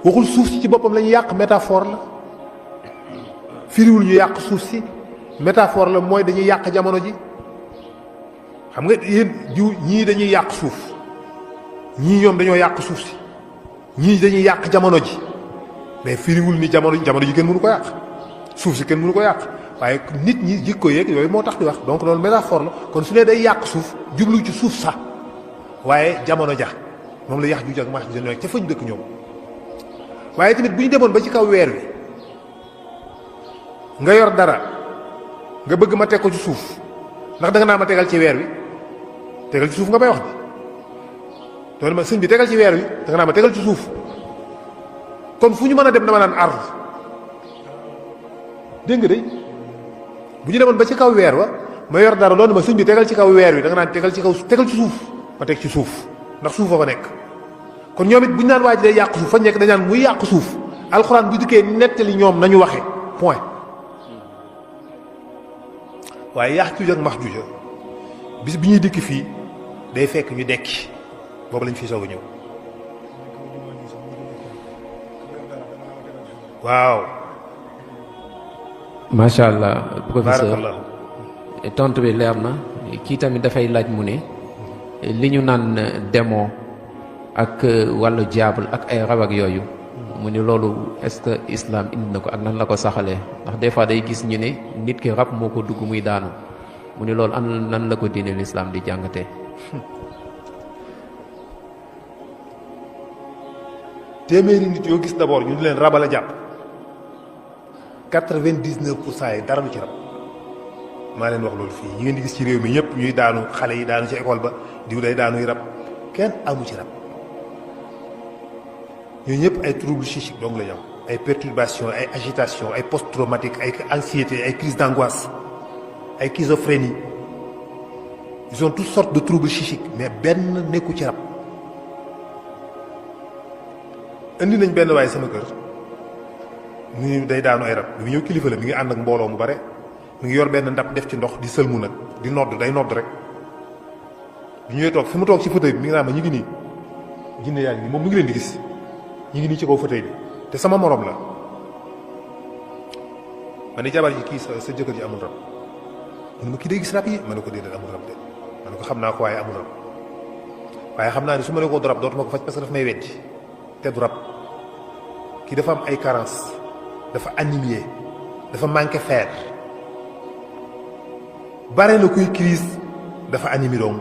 waxul suuf si ci boppam la ñu yàq métaphore la firiwul ñu yàq suuf si métaphore la mooy dañuy yàq jamono ji xam nga yéen jiw ñii dañuy yàq suuf ñii ñoom dañoo yàq suuf si ñii dañuy yàq jamono ji mais firiwul ni jamono ji kenn mënu ko yàq suuf si kenn mënu ko yàq waaye nit ñi jikko yeeg yooyu moo tax di wax donc loolu métaphore la kon su ne day yàq suuf jublu ci suuf sax waaye jamono ja moom la Yaxjuuj ak Maxjuuj nekk ca fañ dëkk ñoom waaye tamit bu ñu demoon ba ci kaw weer wi nga yor dara nga bëgg ma teg ko ci suuf ndax da nga naa ma tegal ci weer wi tegal ci suuf nga may wax de doon ma sëñ bi tegal ci weer wi da nga naa ma tegal ci suuf kon fu ñu mën a dem dama naan ardu dégg nga de bu ñu demoon ba ci kaw weer wa ma yor dara doon ma sëñ bi tegal ci kaw weer wi da nga naan tegal ci kaw tegal ci suuf ma teg ci suuf ndax suuf fa nekk kon ñoom it bu ñu naan waa ji day yàq suuf fa nekk dañ naan muy yàq suuf alxuraan bu dikkee nettali ñoom nañu waxe point waaye Yaajuuj ak Maajuuj bis bi ñuy dikk fii day fekk ñu dekki boobu lañ fi soog a ñëw waaw. macha allah professeur baarakallah. tontu bi leer na kii tamit dafay laaj mu ne li ñu naan démon ak wàllu diable ak ay rab ak yooyu mu ni loolu est-ce que islam indi na ko ak nan la ko saxalee ndax des fois day gis ñu ne nit ki rab moo ko dugg muy daanu mu ni loolu an nan la ko diine l'islam di jàngatee. téeméeri nit yoo gis d'abord ñu di leen rabal a jàpp 99% yi dara lu ci rab maa leen wax loolu fii ñi ngeen di gis ci réew mi ñëpp ñuy daanu xale yi daanu ci école ba diw day daanuy rab kenn amu ci rab ñooñu ñëpp ay troubles psychiques donc la ñu am ay perturbations ay agitation ay post-traumatique ay anxiété ay crise d'angoisse ay schizophrénie ils ont toutes sortes de troubles psychiques mais benn nekku ci rab. indi nañ benn waaye sama kër mu day daanu ay rab bi ñëw kilifa la mi ngi ànd ak mbooloo mu bare mi ngi yor benn ndab def ci ndox di sëlmu nag di nodd day nodd rek bi ñëwee toog fi mu toog ci fauteuil bi mi ngi naan ma ñu ngi nii jinne yaa ngi nii moom mi ngi leen di gis ñu ngi nii ci kaw fauteuil bi te sama morom la ma ne jabar ji kii sa jëkkër ji amul rab mu ne ma kii day gis rab yi ma ne ko déedéet amul rab de ma ne ko xam naa ko waaye amul rab waaye xam naa ne su ma ne koo du rab dootuma ko faj parce que daf may weddi te du rab kii dafa am ay carence dafa anémie dafa manqué fer bare na kuy crise dafa anémie doom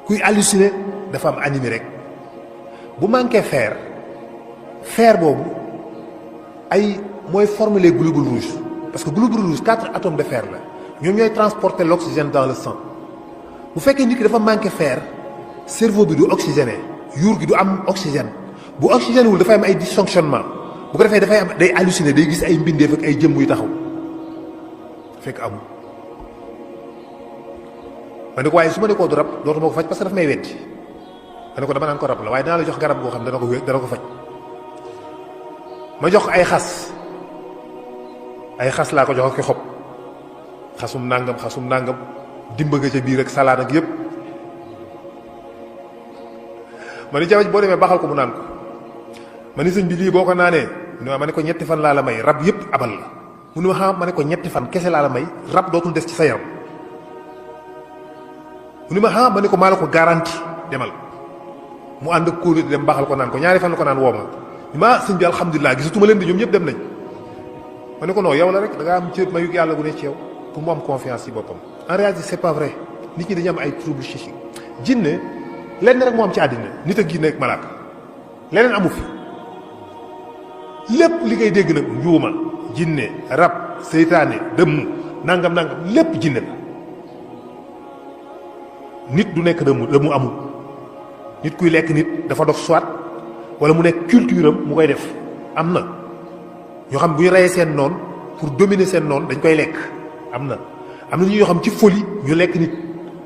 kuy halluciné dafa am anémie rek bu manqué fer boobu ay mooy former les globules rouges parce que globules rouges 4 atomes de fer la ñoom ñooy transporter l'oxygène dans le sang bu fekkee nit ki dafa manqué fer cerveau bi du oxygéné yuur gi du am oxygène bu oxygène wul dafay am ay dysfonctionnement bu ko defee dafay am day halluciné day gis ay mbindeef ak ay jëmm yu taxaw fekk amul ma ne ko waaye su ma ne koo du rab dootuma ko faj parce que daf may weddi ma ne ko dama naan ko rab la waaye dinaa la jox garab goo xam ne dana ko faj ma jox ko ay xas laa ko jox ak xob xasum nàngam dimba nga ca biir ak salaat ak yépp ma ni jawaj boo demee baxal ko mu naan ko ma ni sëñ bi lii boo ko naanee ma ne ko ñetti fan laa la may rab yépp abal la mu ne ma xam ma ne ko ñetti fan kese laa la may rab dootul des ci sa yaram mu ne ma xam ma ne ko maa la ko garanti demal mu ànd ak kóolu di dem baxal ko naan ko ñaari fan la ko naan woo ma sëñ bi alhamdulilah gisatuma leen di ñoom ñëpp dem nañ ma ne ko non yow la rek da ngaa am cër mayu yàlla gu ne ci yow pour mu am confiance ci boppam en réalité c'est pas vrai nit ñi dañu am ay troubles psychiques jinne lenn rek moo am ci àddina nit ak jinne ak malaaka leneen amu fi lépp li ngay dégg nag njuuma jinne rab seytaane dëmm nangam lépp jinne la nit du nekk dëmm amul nit kuy lekk nit dafa dof soit wala mu nekk culture am mu koy def am na ñoo xam bu ñu reyee seen noon pour dominer seen noon dañ koy lekk am na ñoo xam ci folie ñu lekk nit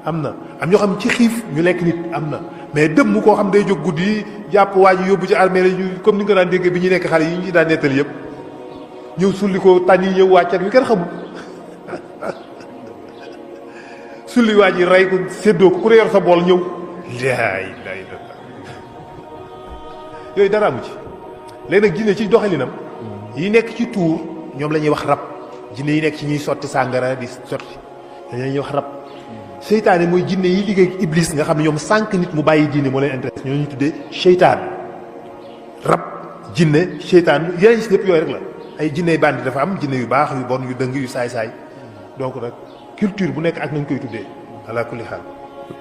am ñoo xam ci xiif ñu lekk nit am na mais dëmm koo xam day jóg guddi yi jàpp waa ji yóbbu ci armée la ñu comme ni nga ko daan déggee bi ñu nekk xale yi ñu daan nettali yëpp ñëw sulli ko tànn yi ñëw wàcc ak yu kenn xamul sulli waa ji rey ko séddoo ko ku ne yor sa bool ñëw laay yooyu dara amu ci léegi nag jinne ci doxalinam yi nekk ci tuur ñoom la ñuy wax rab jinne yi nekk ci ñuy sotti sàngara di sotti dañ la ñuy wax rab seytaane mooy jinne yi liggéey ak iblis nga xam ne ñoom sànq nit mu bàyyi diine moo leen intéressé ñoo ñu tuddee seytaan rab jinne seytaan yeneen si yëpp yooyu rek la ay jinne bandi dafa am jinne yu baax yu bon yu dëng yu saay-saay donc nag culture bu nekk ak nañ koy tuddee ala kulli xaal.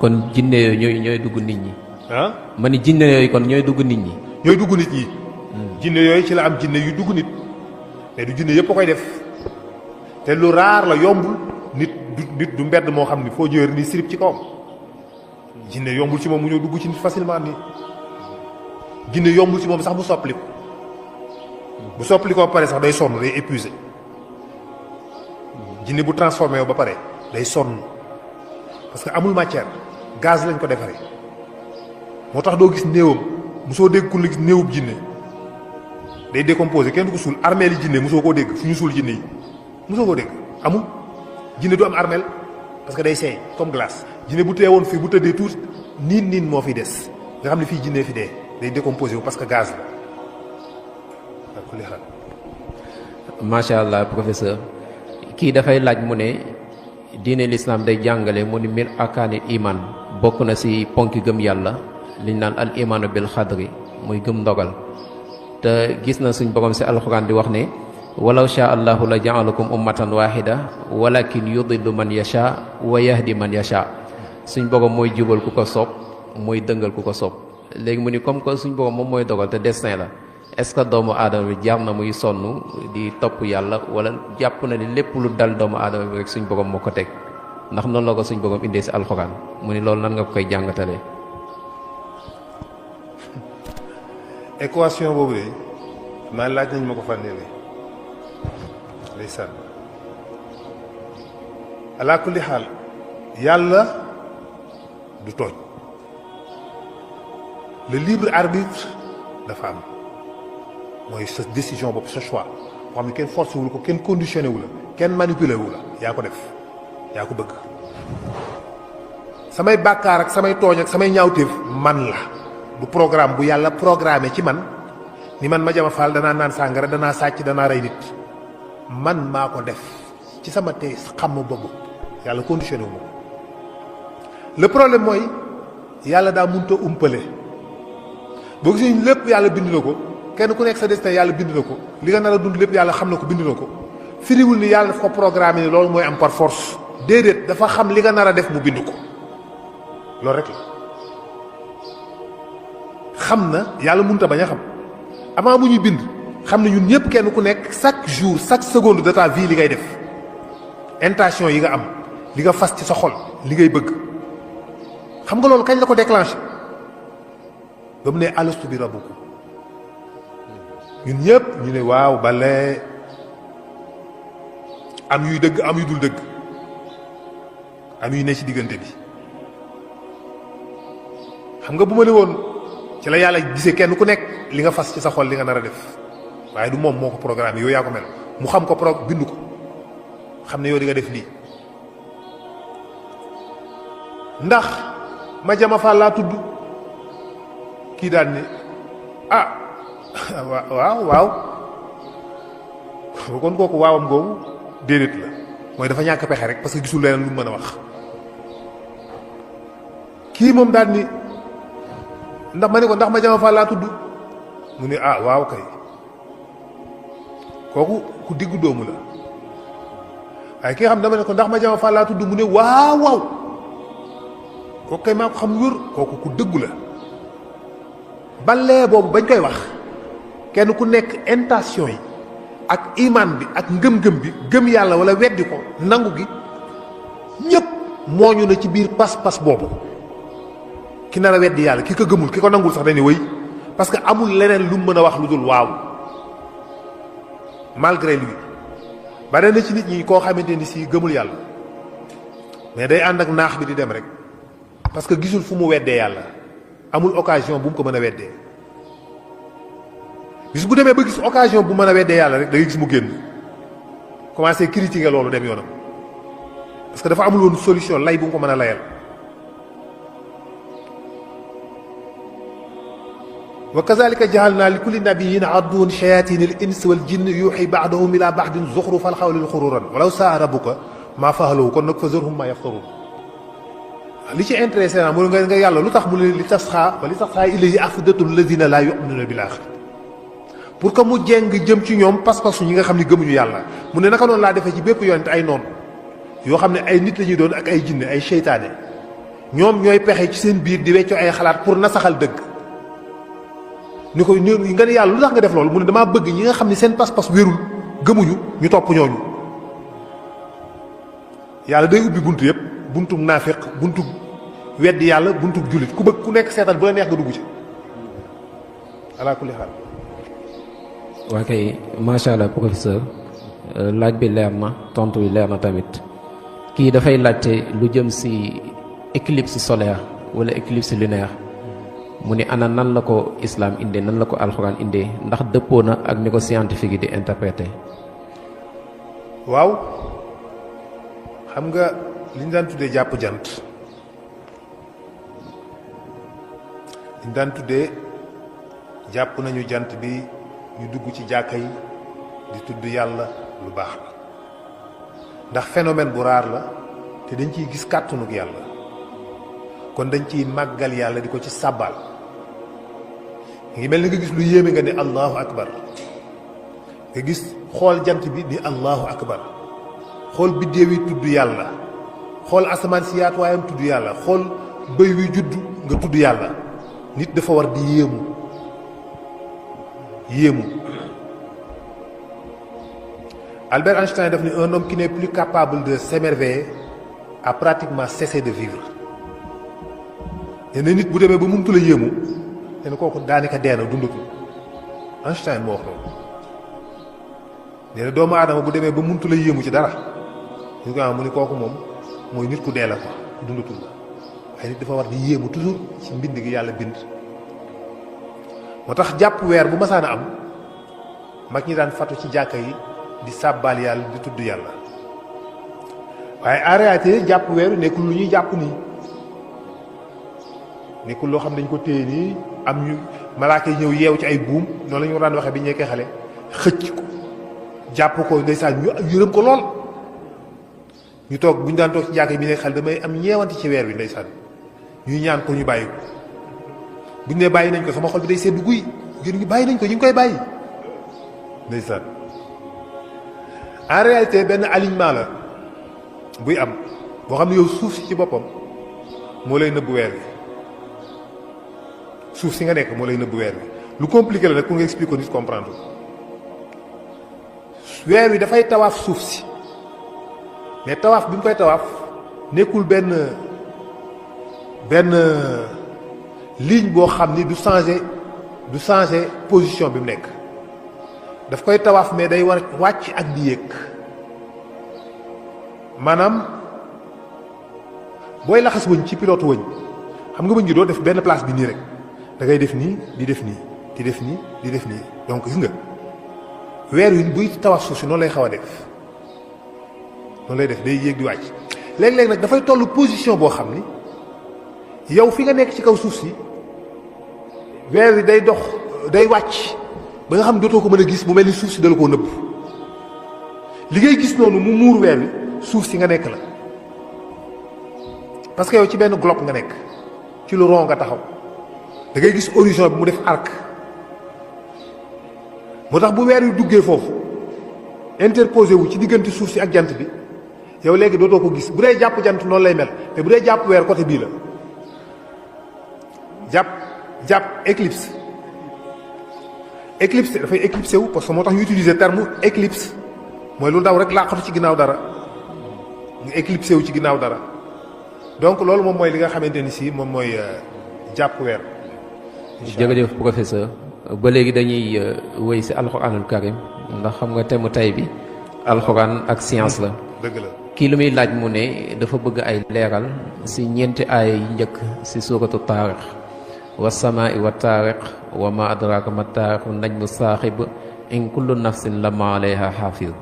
kon jinne yooyu ñooy dugg nit ñi. ah ma ni jinne yooyu kon ñooy dugg nit ñi. ñooy dugg nit ñi. jinne yooyu ci la am jinne yu dugg nit mais du jinne yëpp a koy def te lu raar la yombul nit du mbedd moo xam ni foo jëwër ni sirip ci kawam. jinne yombul ci moom mu ñëw dugg ci nit facilement nii. jinne yombul ci moom sax bu soppaliku bu soppalikoo ba pare sax day sonn day épuisé. jinne bu transformé ba pare day sonn parce que amul matière gaz lañ ko defaree moo tax doo gis néewam mosoo dégg ku la gis néewub jinne day décomposé kenn du ko suul armeel yi jinne mosoo koo dégg fu ñu suul jinne yi mosoo koo dégg amul. jinne du am armeel parce que day seey comme glace. jinne bu teewoon fii bu tëddee tuuti niin moo fi des nga xam ne fii jinne fi dee day décomposé wu parce que gaz la. macha allah professeur. kii dafay laaj mu ne diine lislaam day jàngale mu ni min arkaanil iman bokk na ci ponki gëm yàlla liñ naan al imaanu bil xadri muy gëm ndogal te gis na suñ borom ci alxuraan di wax ne walaw shaa allahu la jaalakum ummatan wahida walakin yudillu man yasha wa yahdi man yasha suñ borom mooy jubal ku ko soob mooy dëngal ku ko soob léegi mu ni comme que suñ borom moom mooy dogal te destin la est-ce que doomu aadama bi jar na muy sonn di topp yàlla wala jàpp na ni lépp lu dal doomu aadama bi rek suñ borom moo ko teg ndax noonu la ko suñ borom indee ci alxuraan mu ni loolu nan nga ko koy jàngatalee. équation boobu de maa laaj nañ ma ko fànneele ndeysaan ala kulli xaal yàlla du tooñ le libre arbitre dafa am mooy sa décision bopp sa choix boo xam ne kenn forcé wul ko kenn conditionné wu la kenn manipulé wu la yaa ko def yaa ko bëgg samay bàkkaar ak samay tooñ ak samay ñaawteef man la du programme bu yàlla programmé ci man ni man Madiama Fall danaa naan sàngara danaa sàcc danaa rey nit man maa ko def ci sama tey xam ma boobu yàlla conditionné wu ma ko le problème mooy yàlla daa mënut a umpale boo gisee lépp yàlla bind na ko kenn ku nekk sa destin yàlla bind na ko li nga nar a dund lépp yàlla xam na ko bind na ko firiwul ni yàlla daf ko programmé ni loolu mooy am par force déedéet dafa xam li nga nar a def mu bind ko loolu rek la xam na yàlla mënut a bañ a xam avant mu ñuy bind xam ne ñun ñëpp kenn ku nekk chaque jour chaque seconde de ta vie li ngay def intention yi nga am li nga fas ci sa xol li ngay bëgg xam nga loolu kañ la ko déclenché ba mu ne alastu bi rabbukum ñun ñëpp ñu ne waaw bale am yuy dëgg am yu dul dëgg am yu ne ci diggante bi xam nga bu ma ne woon ci la yàlla gisee kenn ku nekk li nga fas ci sa xol li nga nar a def waaye du moom moo ko programme yow yaa ko mel mu xam ko bind ko xam ne yow di nga def lii ndax Madiama Fall laa tudd kii daal ne ah waaw kon kooku waawam googu déedéet la mooy dafa ñàkk pexe rek parce que gisul leneen lu mën a wax kii moom daal ni ndax ma ne ko ndax Madiama Fall laa tudd mu ne ah waaw kay kooku ku diggu doomu la waaye ki nga xam dama ne ko ndax Madiama Fall laa tudd mu ne waaw kooku kay maa ko xam wér kooku ku dëggu la balee boobu bañ koy wax kenn ku nekk intention yi ak iman bi ak ngëm-ngëm bi gëm yàlla wala weddi ko nangu gi ñëpp mooñu na ci biir pas-pas boobu ki nar a weddi yàlla ki ko gëmul ki ko nangul sax dañuy wëy parce que amul leneen lu mu mën a wax lu dul waaw malgré lui bare na ci nit ñi koo xamante ni si gëmul yàlla mais day ànd ak naax bi di dem rek parce que gisul fu mu weddee yàlla amul occasion bu mu ko mën a weddee bis bu demee ba gis occasion bu mën a weddee yàlla rek da ngay gis mu génn commencé critiquer loolu dem yoonam parce que dafa amul woon solution lay bu mu ko mën a layal wa kazalika jahalna li kulli nabiyyin aduwwan shayatin al ins wal jinn yuuxi ba'duhum ila ba'din zuxrufal qawli xururan walaw saa rabbuka maa fa'aluhu kon nag fa zarhum maa yaftarun li ci intéressé naa mu nga yàlla lu tax mu ne li tasxaa wa li tasxaa ilayhi af'idatul lazina laa yu'minuuna bil aaxira pour que mu jeng jëm ci ñoom pas-pasu ñi nga xam ne gëmuñu yàlla mu ne naka noonu laa defee ci bépp yonent ay noon yoo xam ne ay nit la ñuy doon ak ay jinne ay seytaane ñoom ñooy pexe ci seen biir di weccoo ay xalaat pour nasaxal dëgg ni ko nga ne yàlla lu tax nga def loolu mu ne damaa bëgg ñi nga xam ne seen pas-pas wérul gëmuñu ñu topp ñooñu yàlla day ubbi buntu yëpp buntum naafiq buntu weddi yàlla buntu jullit ku bëgg ku nekk seetal bu la neex nga dugg ci ala kulli xaal. waa kay macha allah professeur laaj bi leer na tontu bi leer na tamit kii dafay laajte lu jëm si éclipse solaire wala éclipse lunaire mu ni ana nan la ko islam indee nan la ko alxuraan indee ndax dëppoo na ak ni ko scientifique yi di interpréter. waaw xam nga li ñu daan tuddee jàpp jant li ñu daan tuddee jàpp nañu jant bi ñu dugg ci jàkka yi di tudd yàlla lu baax la ndax phénomène bu raar la te dañ ciy gis kàttanug yàlla kon dañ ciy màggal yàlla di ko ci sàbbaal ngi mel ni nga gis lu yéeme nga ne allahu akbar nga gis xool jant bi ni allahu akbar xool biddéew yi tudd yàlla xool asamaan si yaatuwaayam tudd yàlla xool bëy wi judd nga tudd yàlla nit dafa war di yéemu Albert Einstein daf ni un homme qui n'est plus capable de s'émerveiller a pratiquement cessé de vivre nee na nit bu demee ba mëntu la yéemu nee na kooku daanaka dee na dundatul Einstein moo wax loolu nee na doomu aadama bu demee ba mëntu la yéemu ci dara ñu ko mu ni kooku moom mooy nit ku dee la ko dundatul la waaye nit dafa war di yéemu toujours ci mbind gi yàlla bind moo tax jàpp weer bu masaan a am mag ñi daan fatu ci jàkka yi di sàbbaal yàlla di tudd yàlla waaye en réalité jàpp weeru nekkul lu ñuy jàpp nii nekkul loo xam ne dañ ko téye nii am ñu malaaka yi ñëw yeew ci ay buum noonu la ñu daan waxee bi ñu nekkee xale xëcc ko jàpp ko ndeysaan ñu yërëm ko lool ñu toog bu ñu daan toog ci jàkka yi bi nekk xale damay am ñeewanti ci weer bi ndeysaan ñuy ñaan ko ñu bàyyi ko bu ñu nee bàyyi nañ ko sama xol bi day sedd guy ngir ñu bàyyi nañ ko ñu ngi koy bàyyi ndeysaan en réalité benn alignement la buy am boo xam ne yow suuf si ci boppam moo lay nëbbu weer bi suuf si nga nekk moo lay nëbbu weer bi lu compliqué la nag pour nga expliquer ko nit comprendre weer wi dafay tawaaf suuf si mais tawaaf bi mu koy tawaaf nekkul benn ligne boo xam ni du changer position bi mu nekk daf koy tawaaf mais day war wàcc ak di yéeg maanaam booy laxas wëñ ci pilote wëñ xam nga wëñ gi doo def benn place bi nii rek da ngay def nii di def nii di def nii di def nii donc gis nga weer wi buy tawaaf suuf si noonu lay xaw a def noonu lay def day yéeg di wàcc léeg-léeg nag dafay toll position boo xam ni yow fi nga nekk ci kaw suuf si weer wi day dox day wàcc ba nga xam ne dootoo ko mën a gis mu mel ni suuf si dala koo nëbb li ngay gis noonu mu muur weer wi suuf si nga nekk la parce que yow ci benn globe nga nekk ci lu rond nga taxaw da ngay gis horizon bi mu def arc moo tax bu weer wi duggee foofu interposé wu ci diggante suuf si ak jant bi yow léegi dootoo ko gis bu dee jàpp jant noonu lay mel mais bu dee jàpp weer côté bii la jàpp éclipse dafay éclipsé wu parce que moo tax ñu utiliser terme éclipse mooy lu ndaw rek làqatu ci ginnaaw dara ñu éclipsé wu ci ginnaaw dara donc loolu moom mooy li nga xamante ni si moom mooy jàpp weer. jërëjëf professeur ba léegi dañuy wéy si alxuraanul karim ndax xam nga thème tay bi alxuraan ak science la. dëgg la kii lu muy laaj mu ne dafa bëgg ay leeral si ñeenti aaya yi njëkk si suuratu taarix wa samaa'i wa taariq wa ma adraka ma taariq najmu saaxib in kullu nafsin lamma alayha xaafid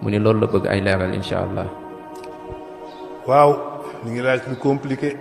mu ne loolu la bëgg ay leeral incha allah. waaw ñu ngi laaj lu compliqué.